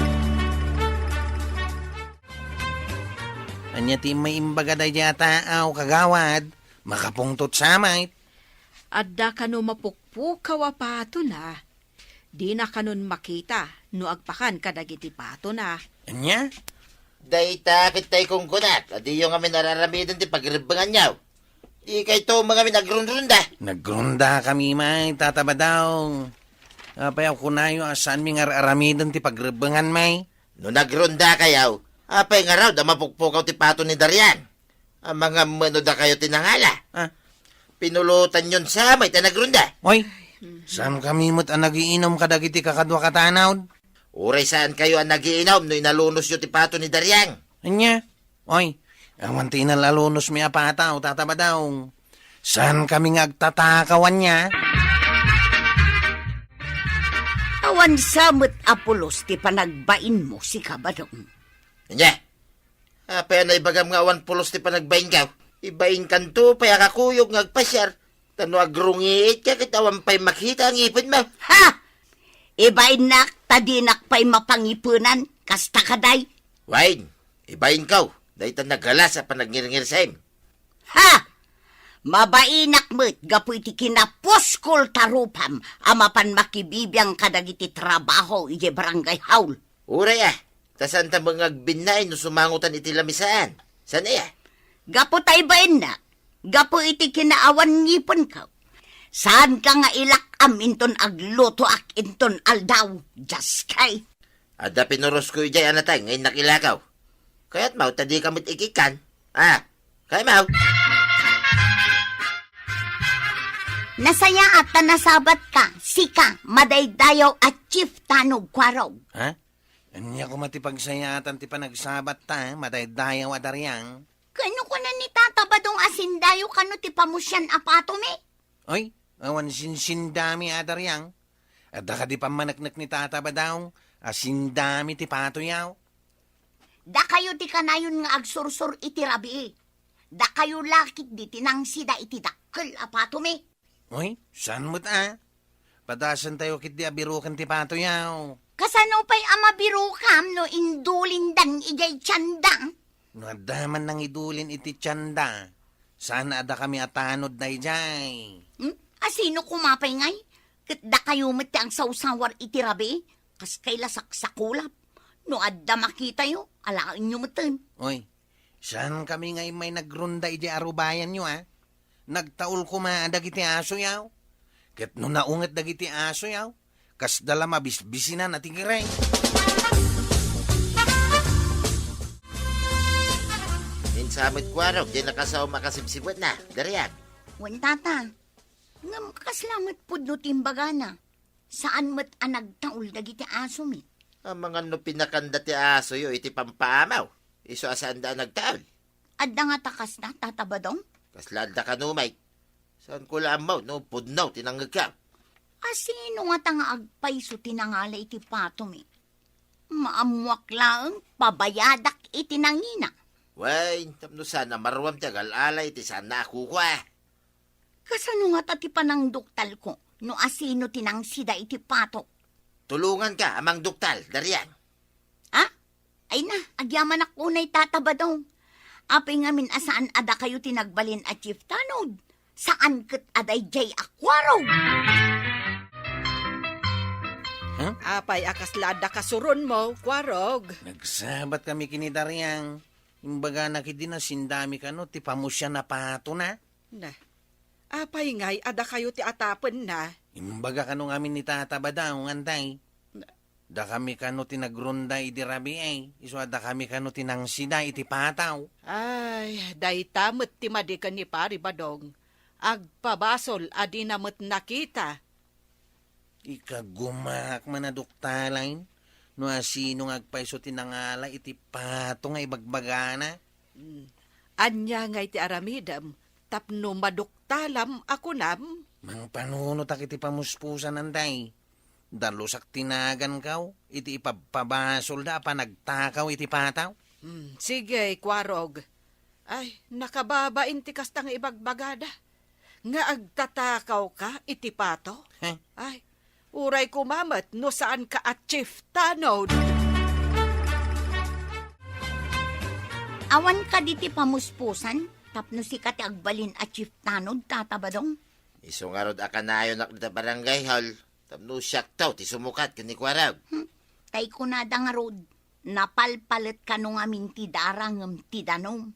Ania ti maimbagada idiay a taaw, kagawad? Makapungtot sa met. Adda kano mapukpukaw a patona? Dina kanon makita no agpakan kadagiti patona. Ania? Dayta ket tay kunkunak, a diyo ngamin ar-aramiden ti pagrebbenganyo. Dikayto ngamin agrunrunda. Nagrunda kami met, Tata Badong. Apay a kunayo a saanmi nga ar-aramiden ti pagrebbenganmi? No nagrunda kayo, apay ngarud a mapukpukaw ti pato ni Darian? Amangan no dakayo ti nangala. Ah. Pinulotanyon sa met a nagrunda. Oy, saan kami met a nagiinum kadagiti kakadua a tanod? Uray saankayo a nagiinum no inalunosyo ti pato ni Dariang. Ania? Oy, awan ti inalalunosmi a pato, Tata Badong. Saankami nga agtatakaw ania? Awan sa met a pulos ti panagbainmo, sika, Badong. Ania? Apay a naibagam nga awan pulos ti panagbainko? Ibainkanto pay a kakuyog nga agpasiar. Ta no agrungiitka ket awan pay makita a ngipenmo. Ha! Ibainnak ta dinak pay mapangipenan, kasta kadi? Wen, ibainko, dayta nagalas a panagngirngirsaem. Ha! Mabainak met gapu iti kinapuskol ta rupam a mapan makibibiang kadagiti trabaho idiay barangay hall. Uray a, ta saanta met nga agbinnaay no sumangotan iti lamisaan. Saan aya? Gapu ta ibainnak, gapu iti kinaawan ngipenko. Saanka nga ilak-am inton aglutoak inton aldaw, Jaskay. Adda pinurosko idiay a nateng nga innak ilakaw. Kayatmo ta dika met ikikkan? Ah, kayatmo? Nasayaat ta nasabatka, sika, madaydayaw a Chief Tanod, Kuarog. Ha? Ania koma ti pagsayaatan ti panagsabatta, madaydayaw a Dariang? Ken no kuna ni Tata Badong a sindayo kano ti pamusian a patomi? Oy, awan sinsindami a Dariang. Adda kadi pammaneknek ni Tata Badong a sindami ti patoyo? Dakayo ti kanayon nga agsursor iti rabii. Dakayo la ketdi ti nangsida iti dakkel a patomi. Oy, saan met a? Padasentayo ketdi a biroken ti patoyo. Kasano pay a mabirokam no indulindan idiay tianda? No adda man nangidulin iti tianda, saan a dakami a tanod daydiay. Hmm? Asino koma pay ngay? Ket dakayo met ti agsawsawar iti rabii? Kas kay la saksakulap. No adda makitayo, alaenyo meten. Oy, saankami nga immay nagrunda idiay arubayanyo, a? Nagtaul koma dagiti asoyo. Ket no naunget dagiti asoyo, kasda la mabisbisinan a ti kireng. Insa met Kuarog, diay nakasaom a kasibsibetna, Dariang. Wen, Tata. Ngem kasla met pudno ti imbagana. Saan met a nagtaul dagiti asomi. Amangan no pinakanda ti asoyo iti pampaamaw, isu a saanda a nagtaul. Adda ngata kasta, Tata Badong? Kasla adda kano, Mike? Saanko la ammo no pudno ti nangngegko. Asino ngata nga agpayso ti nangala iti patomi? Maammoak laeng, pabayadak iti nangina. Wen, tapno saan a maruam ti agal-ala iti saanna a kukua. Kasano ngata ti panangduktalko no asino ti nangsida iti pato? Tulonganka a mangduktal, Dariang. Ah? Ay na, agyamanak unay, Tata Badong. Apay ngamin a saan a dakayo ti nagbalin a Chief Tanod? Saan ket a daydiay a Kuarog? Huh? Apay a kasla adda kasuronmo, Kuarog? Nagsabat kami ken ni Dariang. Imbagana ketdi a sindami kano ti pamusian a patona. Na, apay ngay a dakayo ti atapenna? Imbaga kano ngamin ni Tata Badong, Antay. Na. Dakami kano ti nagrunda idi rabii, isu a dakami kano ti nangsida iti pataw. Ay, dayta met ti madi ken ni Pari Badong. Agpabasol a dina met nakita. Ikagumaak man a duktalaen no asino nga agpayso ti nangala iti pato nga ibagbagana. Mm. Ania ngay ti aramidem tapno maduktalam a kunam? Mangpanunotak iti pamuspusan, Antay. Dalusak ti naganko iti ipabpabasolda a panagtakaw iti pataw. Mm, sige, Kuarog. Ay, nakababain ti kasta nga ibagbagada. Nga agtatakawka iti pato? Heh? Ay, uray koma met no saanka a Chief Tanod. Awan kadi ti pamuspusan tapno sika ti agbalin a Chief Tanod, Tata Badong? Isu ngarud a kanayonak dita barangay hall tapno siakto ti sumukat ken ni Kuarog. Hmm. Tay kunada ngarud, napalpalet kano ngamin ti dara ngem ti danum.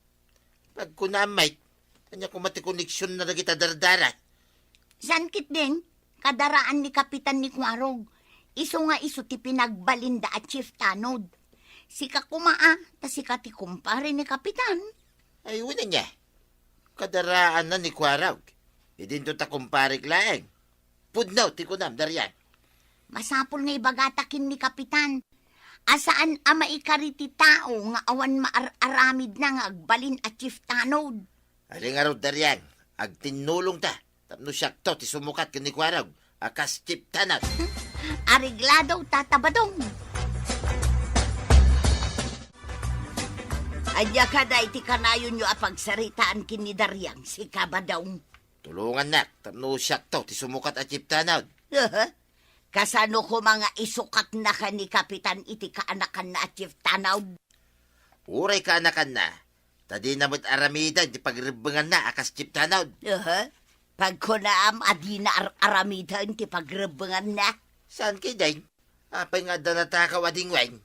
Pagkunam, Mike, ania koma ti koneksionna dagita dardara? Saan ketdin, kadaraan ni Kapitan ni Kuarog. Isu nga isu ti pinagbalinda a Chief Tanod. Sika koma a, ta sika ti kumpare ni Kapitan. Ay, wen ania. Kadaraanna ni Kuarog. Idinto ta kumparek laeng. Pudno ti kunam, Dariang. Masapul nga ibagata ken ni Kapitan. A saan a maikari ti tao nga awan maar-aramidna nga agbalin a chief tanod. Ania ngarud, Dariang, agtinnulongta tapno siakto ti sumukat ken ni Kuarog a kas chief tanod. Areglado, Tata Badong. Ania kada iti kanayonyo a pagsaritaan ken ni Dariang, sika Badong? Tulongannak tapno siakto ti sumukat a chief tanod. Aha. Kasano koma nga isukatnaka ni Kapitan iti kaanakanna a chief tanod? Uray kaanakanna, ta dina met aramiden ti pagrebbenganna a kas chief tanod. Aha. Pagkunaam a dina ar-aramiden ti pagrebbenganna? Saan ketdin? Apay nga adda natakaw a dingwen?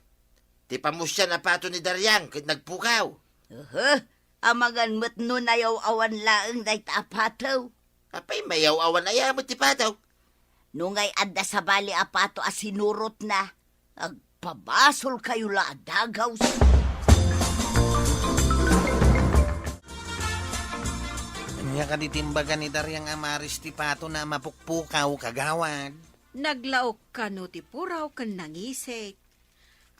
Ti pamusian a pato ni Dariang ket nagpukaw. Aha. Amangan met no nayaw-awan laeng dayta a pato. Apay, mayaw-awan aya met ti pato? No ngay adda sabali a pato a sinurotna, agpabasolkayo la a dagaws. Ania kadi ti imbaga ni Dariang a maris ti patona a mapukpukaw, kagawad? Naglaok kano ti puraw ken nangisik.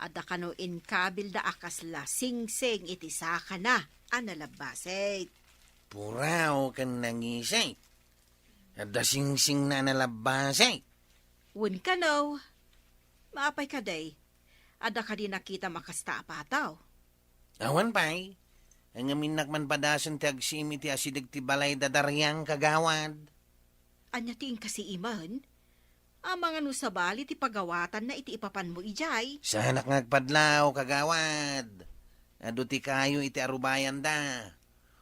Adda kano inkabilda a kasla singsing iti sakana a nalabbasek. Puraw ken nangisik. Adda singsingna a nalabbasek. Wen kano, maapay kadi? Adda kadi nakitam a kasta a pataw? Awan pay. Ngem innak man padasen ti agsiim iti asideg ti balay da Dariang, kagawad. Ania ti inkasiimen? Amangan no sabali ti pagawatanna iti ipapanmo idiay. Saanak nga agpadlaw, kagawad. Adu ti kayo iti arubayanda.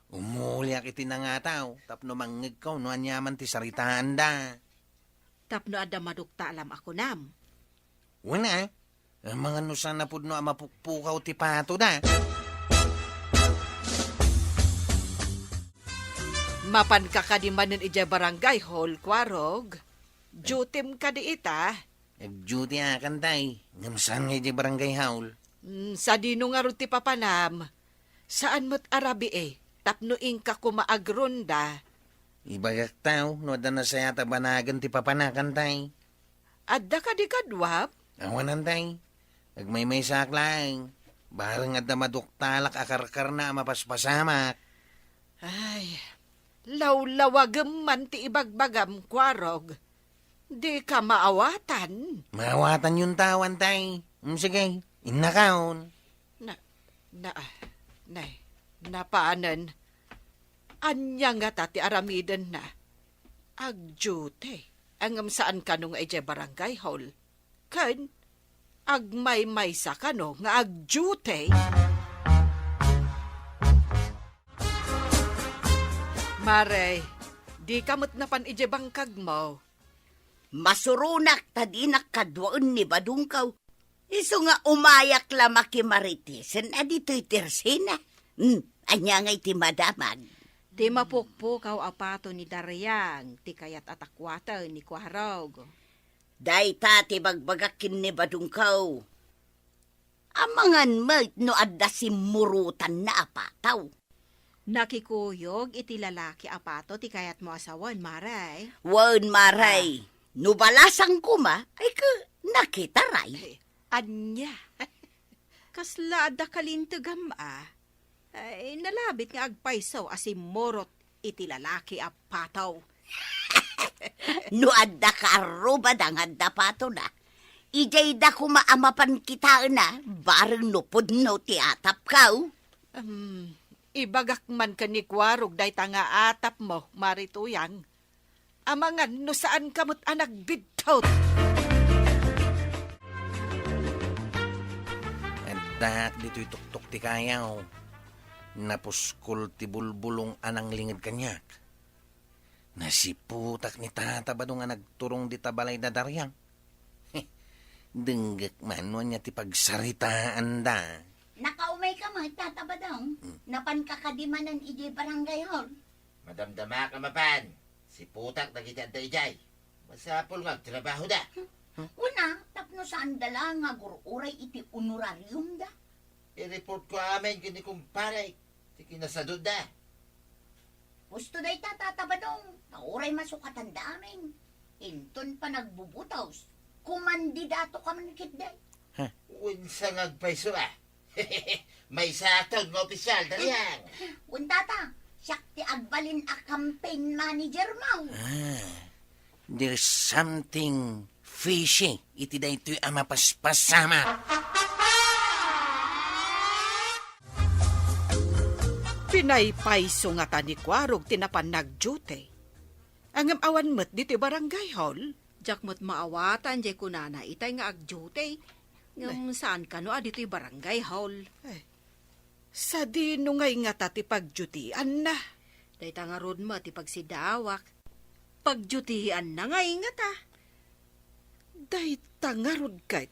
Umuliak iti nangataw tapno mangngegko no aniaman ti saritaanda. Tapno adda maduktalam a kunam. Wen a, amangan no saan a pudno a mapukpukaw ti patoda. Mapanka kadi manen idiay barangay hall, Kuarog? Duty-m kadi ita? Ag-duty-akan tay, ngem saan nga idiay barangay hall? Mm, sadino ngarud ti papanam? Saan met a rabii, tapno inka koma agronda. Ibagak taw, no adda nasayaat a banagen ti papanakan tay. Adda kadi kaduam? Awanan tay. Agmaymaysaak laeng. Bareng adda maduktalak a karkarna a mapaspasamak. Ay, lawlawagem man ti ibagbagam, Kuarog. Dika maawatan. Maawatanyon ta, Wantay. Mm, sige, innakaon. Na, na, nay, napanen. Ania ngata ti aramidenna? Agdiute. Ngem saan kano nga idiay barangay hall. Ken agmaymaysa kano nga agdiute. Mare, dika met napan idiay bangkagmo. Masuronak ta dinak kaduaen ni Badungkaw. Isu nga umayak la makimaritisen a ditoy tersina. Hmm, ania ngay ti madamag? Ti mapukpukaw a pato ni Dariang ti kayat a takuaten ni Kuarog. Dayta ti bagbagak ken ni Badungkaw. Amangan met no adda simmurotanna a pataw. Nakikuyog iti lalaki a pato ti kayatmo a sawen, Mare? Wen, Mare. Ah. No balasang koma, ay ka nakitaray. Eh, ania? Kasla adda kalintegam a. Ay, nalabit nga agpayso a simmurot iti lalaki a pataw. No adda kaarrubada nga adda patona, idiay da koma a mapan kitaenna, bareng no pudno ti atapkaw. Um, ibagak man ken ni Kuarog dayta nga atapmo, Mare Tuyang. Amangan no saanka met a nagbidtot. Addaak ditoy tuktok ti kayaw. Napuskol ti bulbulong a nanglinged kaniak. Nasiputak ni Tata Badong a nagturong dita balay da Dariang. Denggek man no ania ti pagsaritaanda. Nakaumayka met, Tata Badong? Hmm. Napanka kadi manen idiay barangay hall? Madamdamak a mapan. Siputak dagiti adda idiay. Masapul nga agtrabahoda. Kuna, tapno saanda la nga agur-uray iti honorariumda. I-reportko amin ken ni kumparek ti kinasadutda. Husto dayta, Tata Badong, ta uray masukatanda amin. Inton panagbubutos, kumandidato ka man ketdi. Wen, saan nga agpayso a? Maysaak nga opisyal, Dariang. Wen, tata, siak ti agbalin a campaign manager mo. Ah, there's something fishy iti daytoy a mapaspasamak. Pinaypayso ngata ni Kuarog ti napan nag-duty. Ngem awan met ditoy barangay hall. Diak met maawatan jay kunana itay nga ag-duty. Ngem saan kano a ditoy barangay hall. Ay, sadino ngay ngata ti pagdutianna? Dayta ngarud met ti pagsidaawak. Pagdutianna ngay ngata. Dayta ngarud ket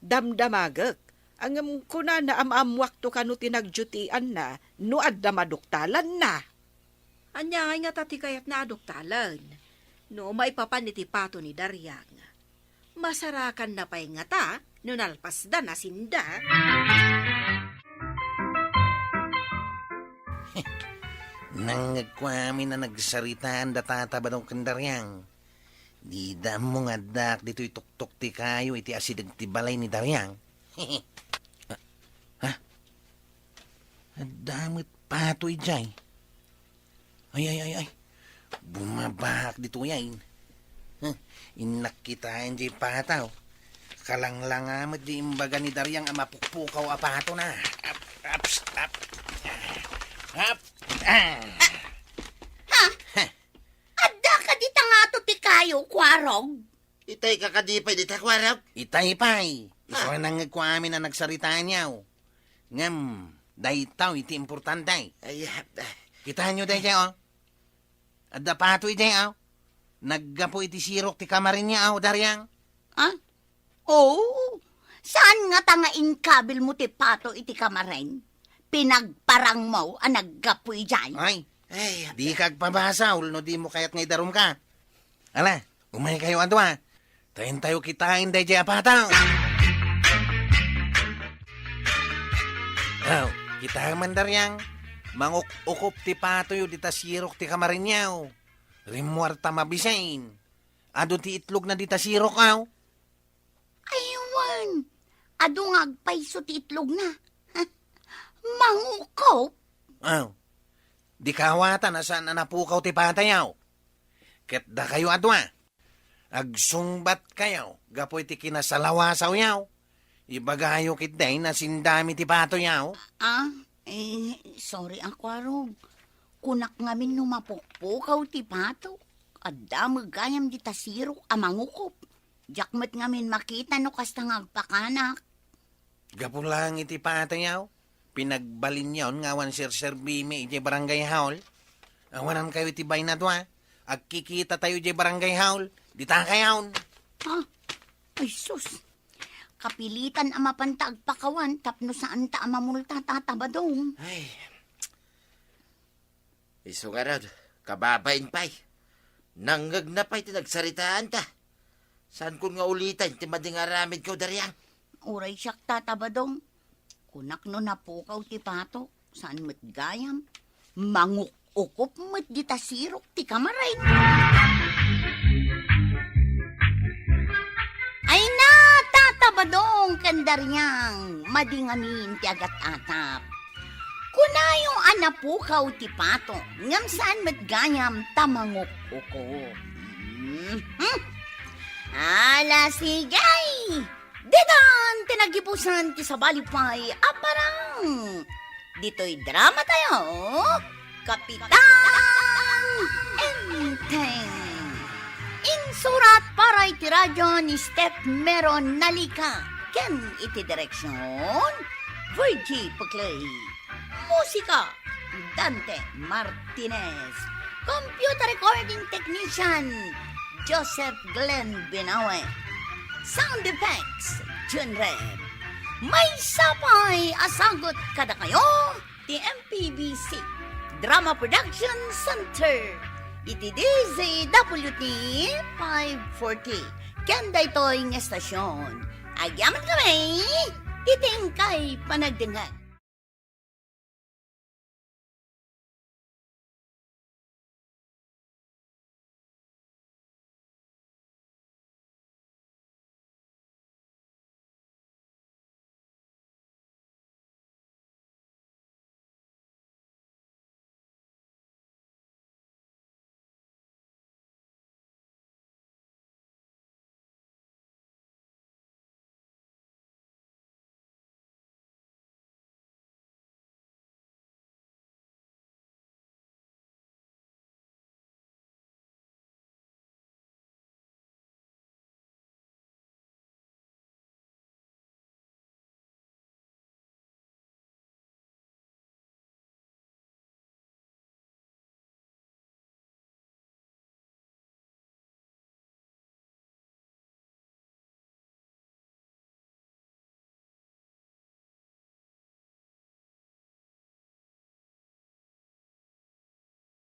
damdamagek. Ngem kunana a maammuakto kano ti nagdutianna no adda maduktalanna. Ania ngay ngata ti kayatna a duktalen? No maipapan iti pato ni Dariang, masarakanna pay ngata no nalpasdan a sinda. Nangngegko amin a nagsaritaan da Tata Badong ken Dariang. Dida ammo nga addaak ditoy tuktok ti kayo iti asideg ti balay ni Dariang. Ha? Adda met pato idiay. Ay, ay, ay, ay. Bumabaak ditoy ay. Huh, innak kitaen jay pato. Kalanglanga met jay imbaga ni Dariang a mapukpukaw a pato na. Ap, ap, ap. Ap. Ah. Ha? Adda ka dita ngato ti kayo, Kuarog? Itay ka kadi pay dita, Kuarog? Itay pay. Isu a nangngegko amin a nagsaritaanyo. Ngem, daytaw iti importante. Ay, ah, ah. Kitaenyo daydiay, oh. Adda pato idiay, oh. Naggapu iti sirok ti kamarenyo, oh, Dariang. Ah? Oh, saan ngata nga inkabilmo ti pato iti kamaren? Pinagparangmo a naggapu idiay? Ay, ay, dika agpabasol no dimo kayat nga idarumka. Ala, umaykayo a dua. Ta intayo kitaen daydiay a pato. Oh, kitaem man, Dariang. Manguk-ukop ti patoyo dita sirok ti kamarenyo. Rimmuarta mabisin. Adu ti itlogna dita sirok, aw? Ay, wen. Adu nga agpayso ti itlogna. Mangukop? Aw. Dika awatan a saan a napukaw ti patoyo. Ket dakayo a dua, agsungbatkayo gapu iti kinasalawasawyo. Ibagayo ketdi a sindami ti patoyo. Ah, eh, sorry a, Kuarog. Kunak ngamin no mapukpukaw ti pato. Adda met gayam dita sirok a mangukop. Diak met ngamin makita no kasta nga agpakanak. Gapu laeng iti patoyo, pinagbalinyon nga awan serserbimi idiay barangay hall. Awanankayo iti baynadwa. Agkikitatayo idiay barangay hall. Ditakayon. Ah, ay sus. Kapilitan a mapanta agpakawan tapno saanta a mamulta, Tata Badong. Ay. Isu ngarud, kababain pay. Nangngegna pay ti nagsaritaanta. Saankon nga uliten ti madi nga aramidko, Dariang? Uray siak, Tata Badong. Kunak no napukaw ti pato, saan met gayam. Manguk-ukop met dita sirok ti kamaren. Ay na, Tata Badong ken Dariang, madi ngamin ti agat-atap. Kunayo a napukaw ti pato, ngem saan met gayam ta manguk-ukop. Mhm. Ala, sige! Ditan ti nagibusan ti sabali pay a parang. Ditoy drama tayo, Kapitan Enteng. Insurat para iti radyo ni Steph Meron Nalika ken iti direksyon, Virgie Puclay. Musika, Dante Martinez. Computer recording technician, Joseph Glenn Binawe. Sound effects, Jun Red. Maysa pay a sagut kadakayo ti M P B C Drama Production Center iti D Z W T five forty. Ken daytoy nga estasyon, agyamankami iti inkay panagdengngeg.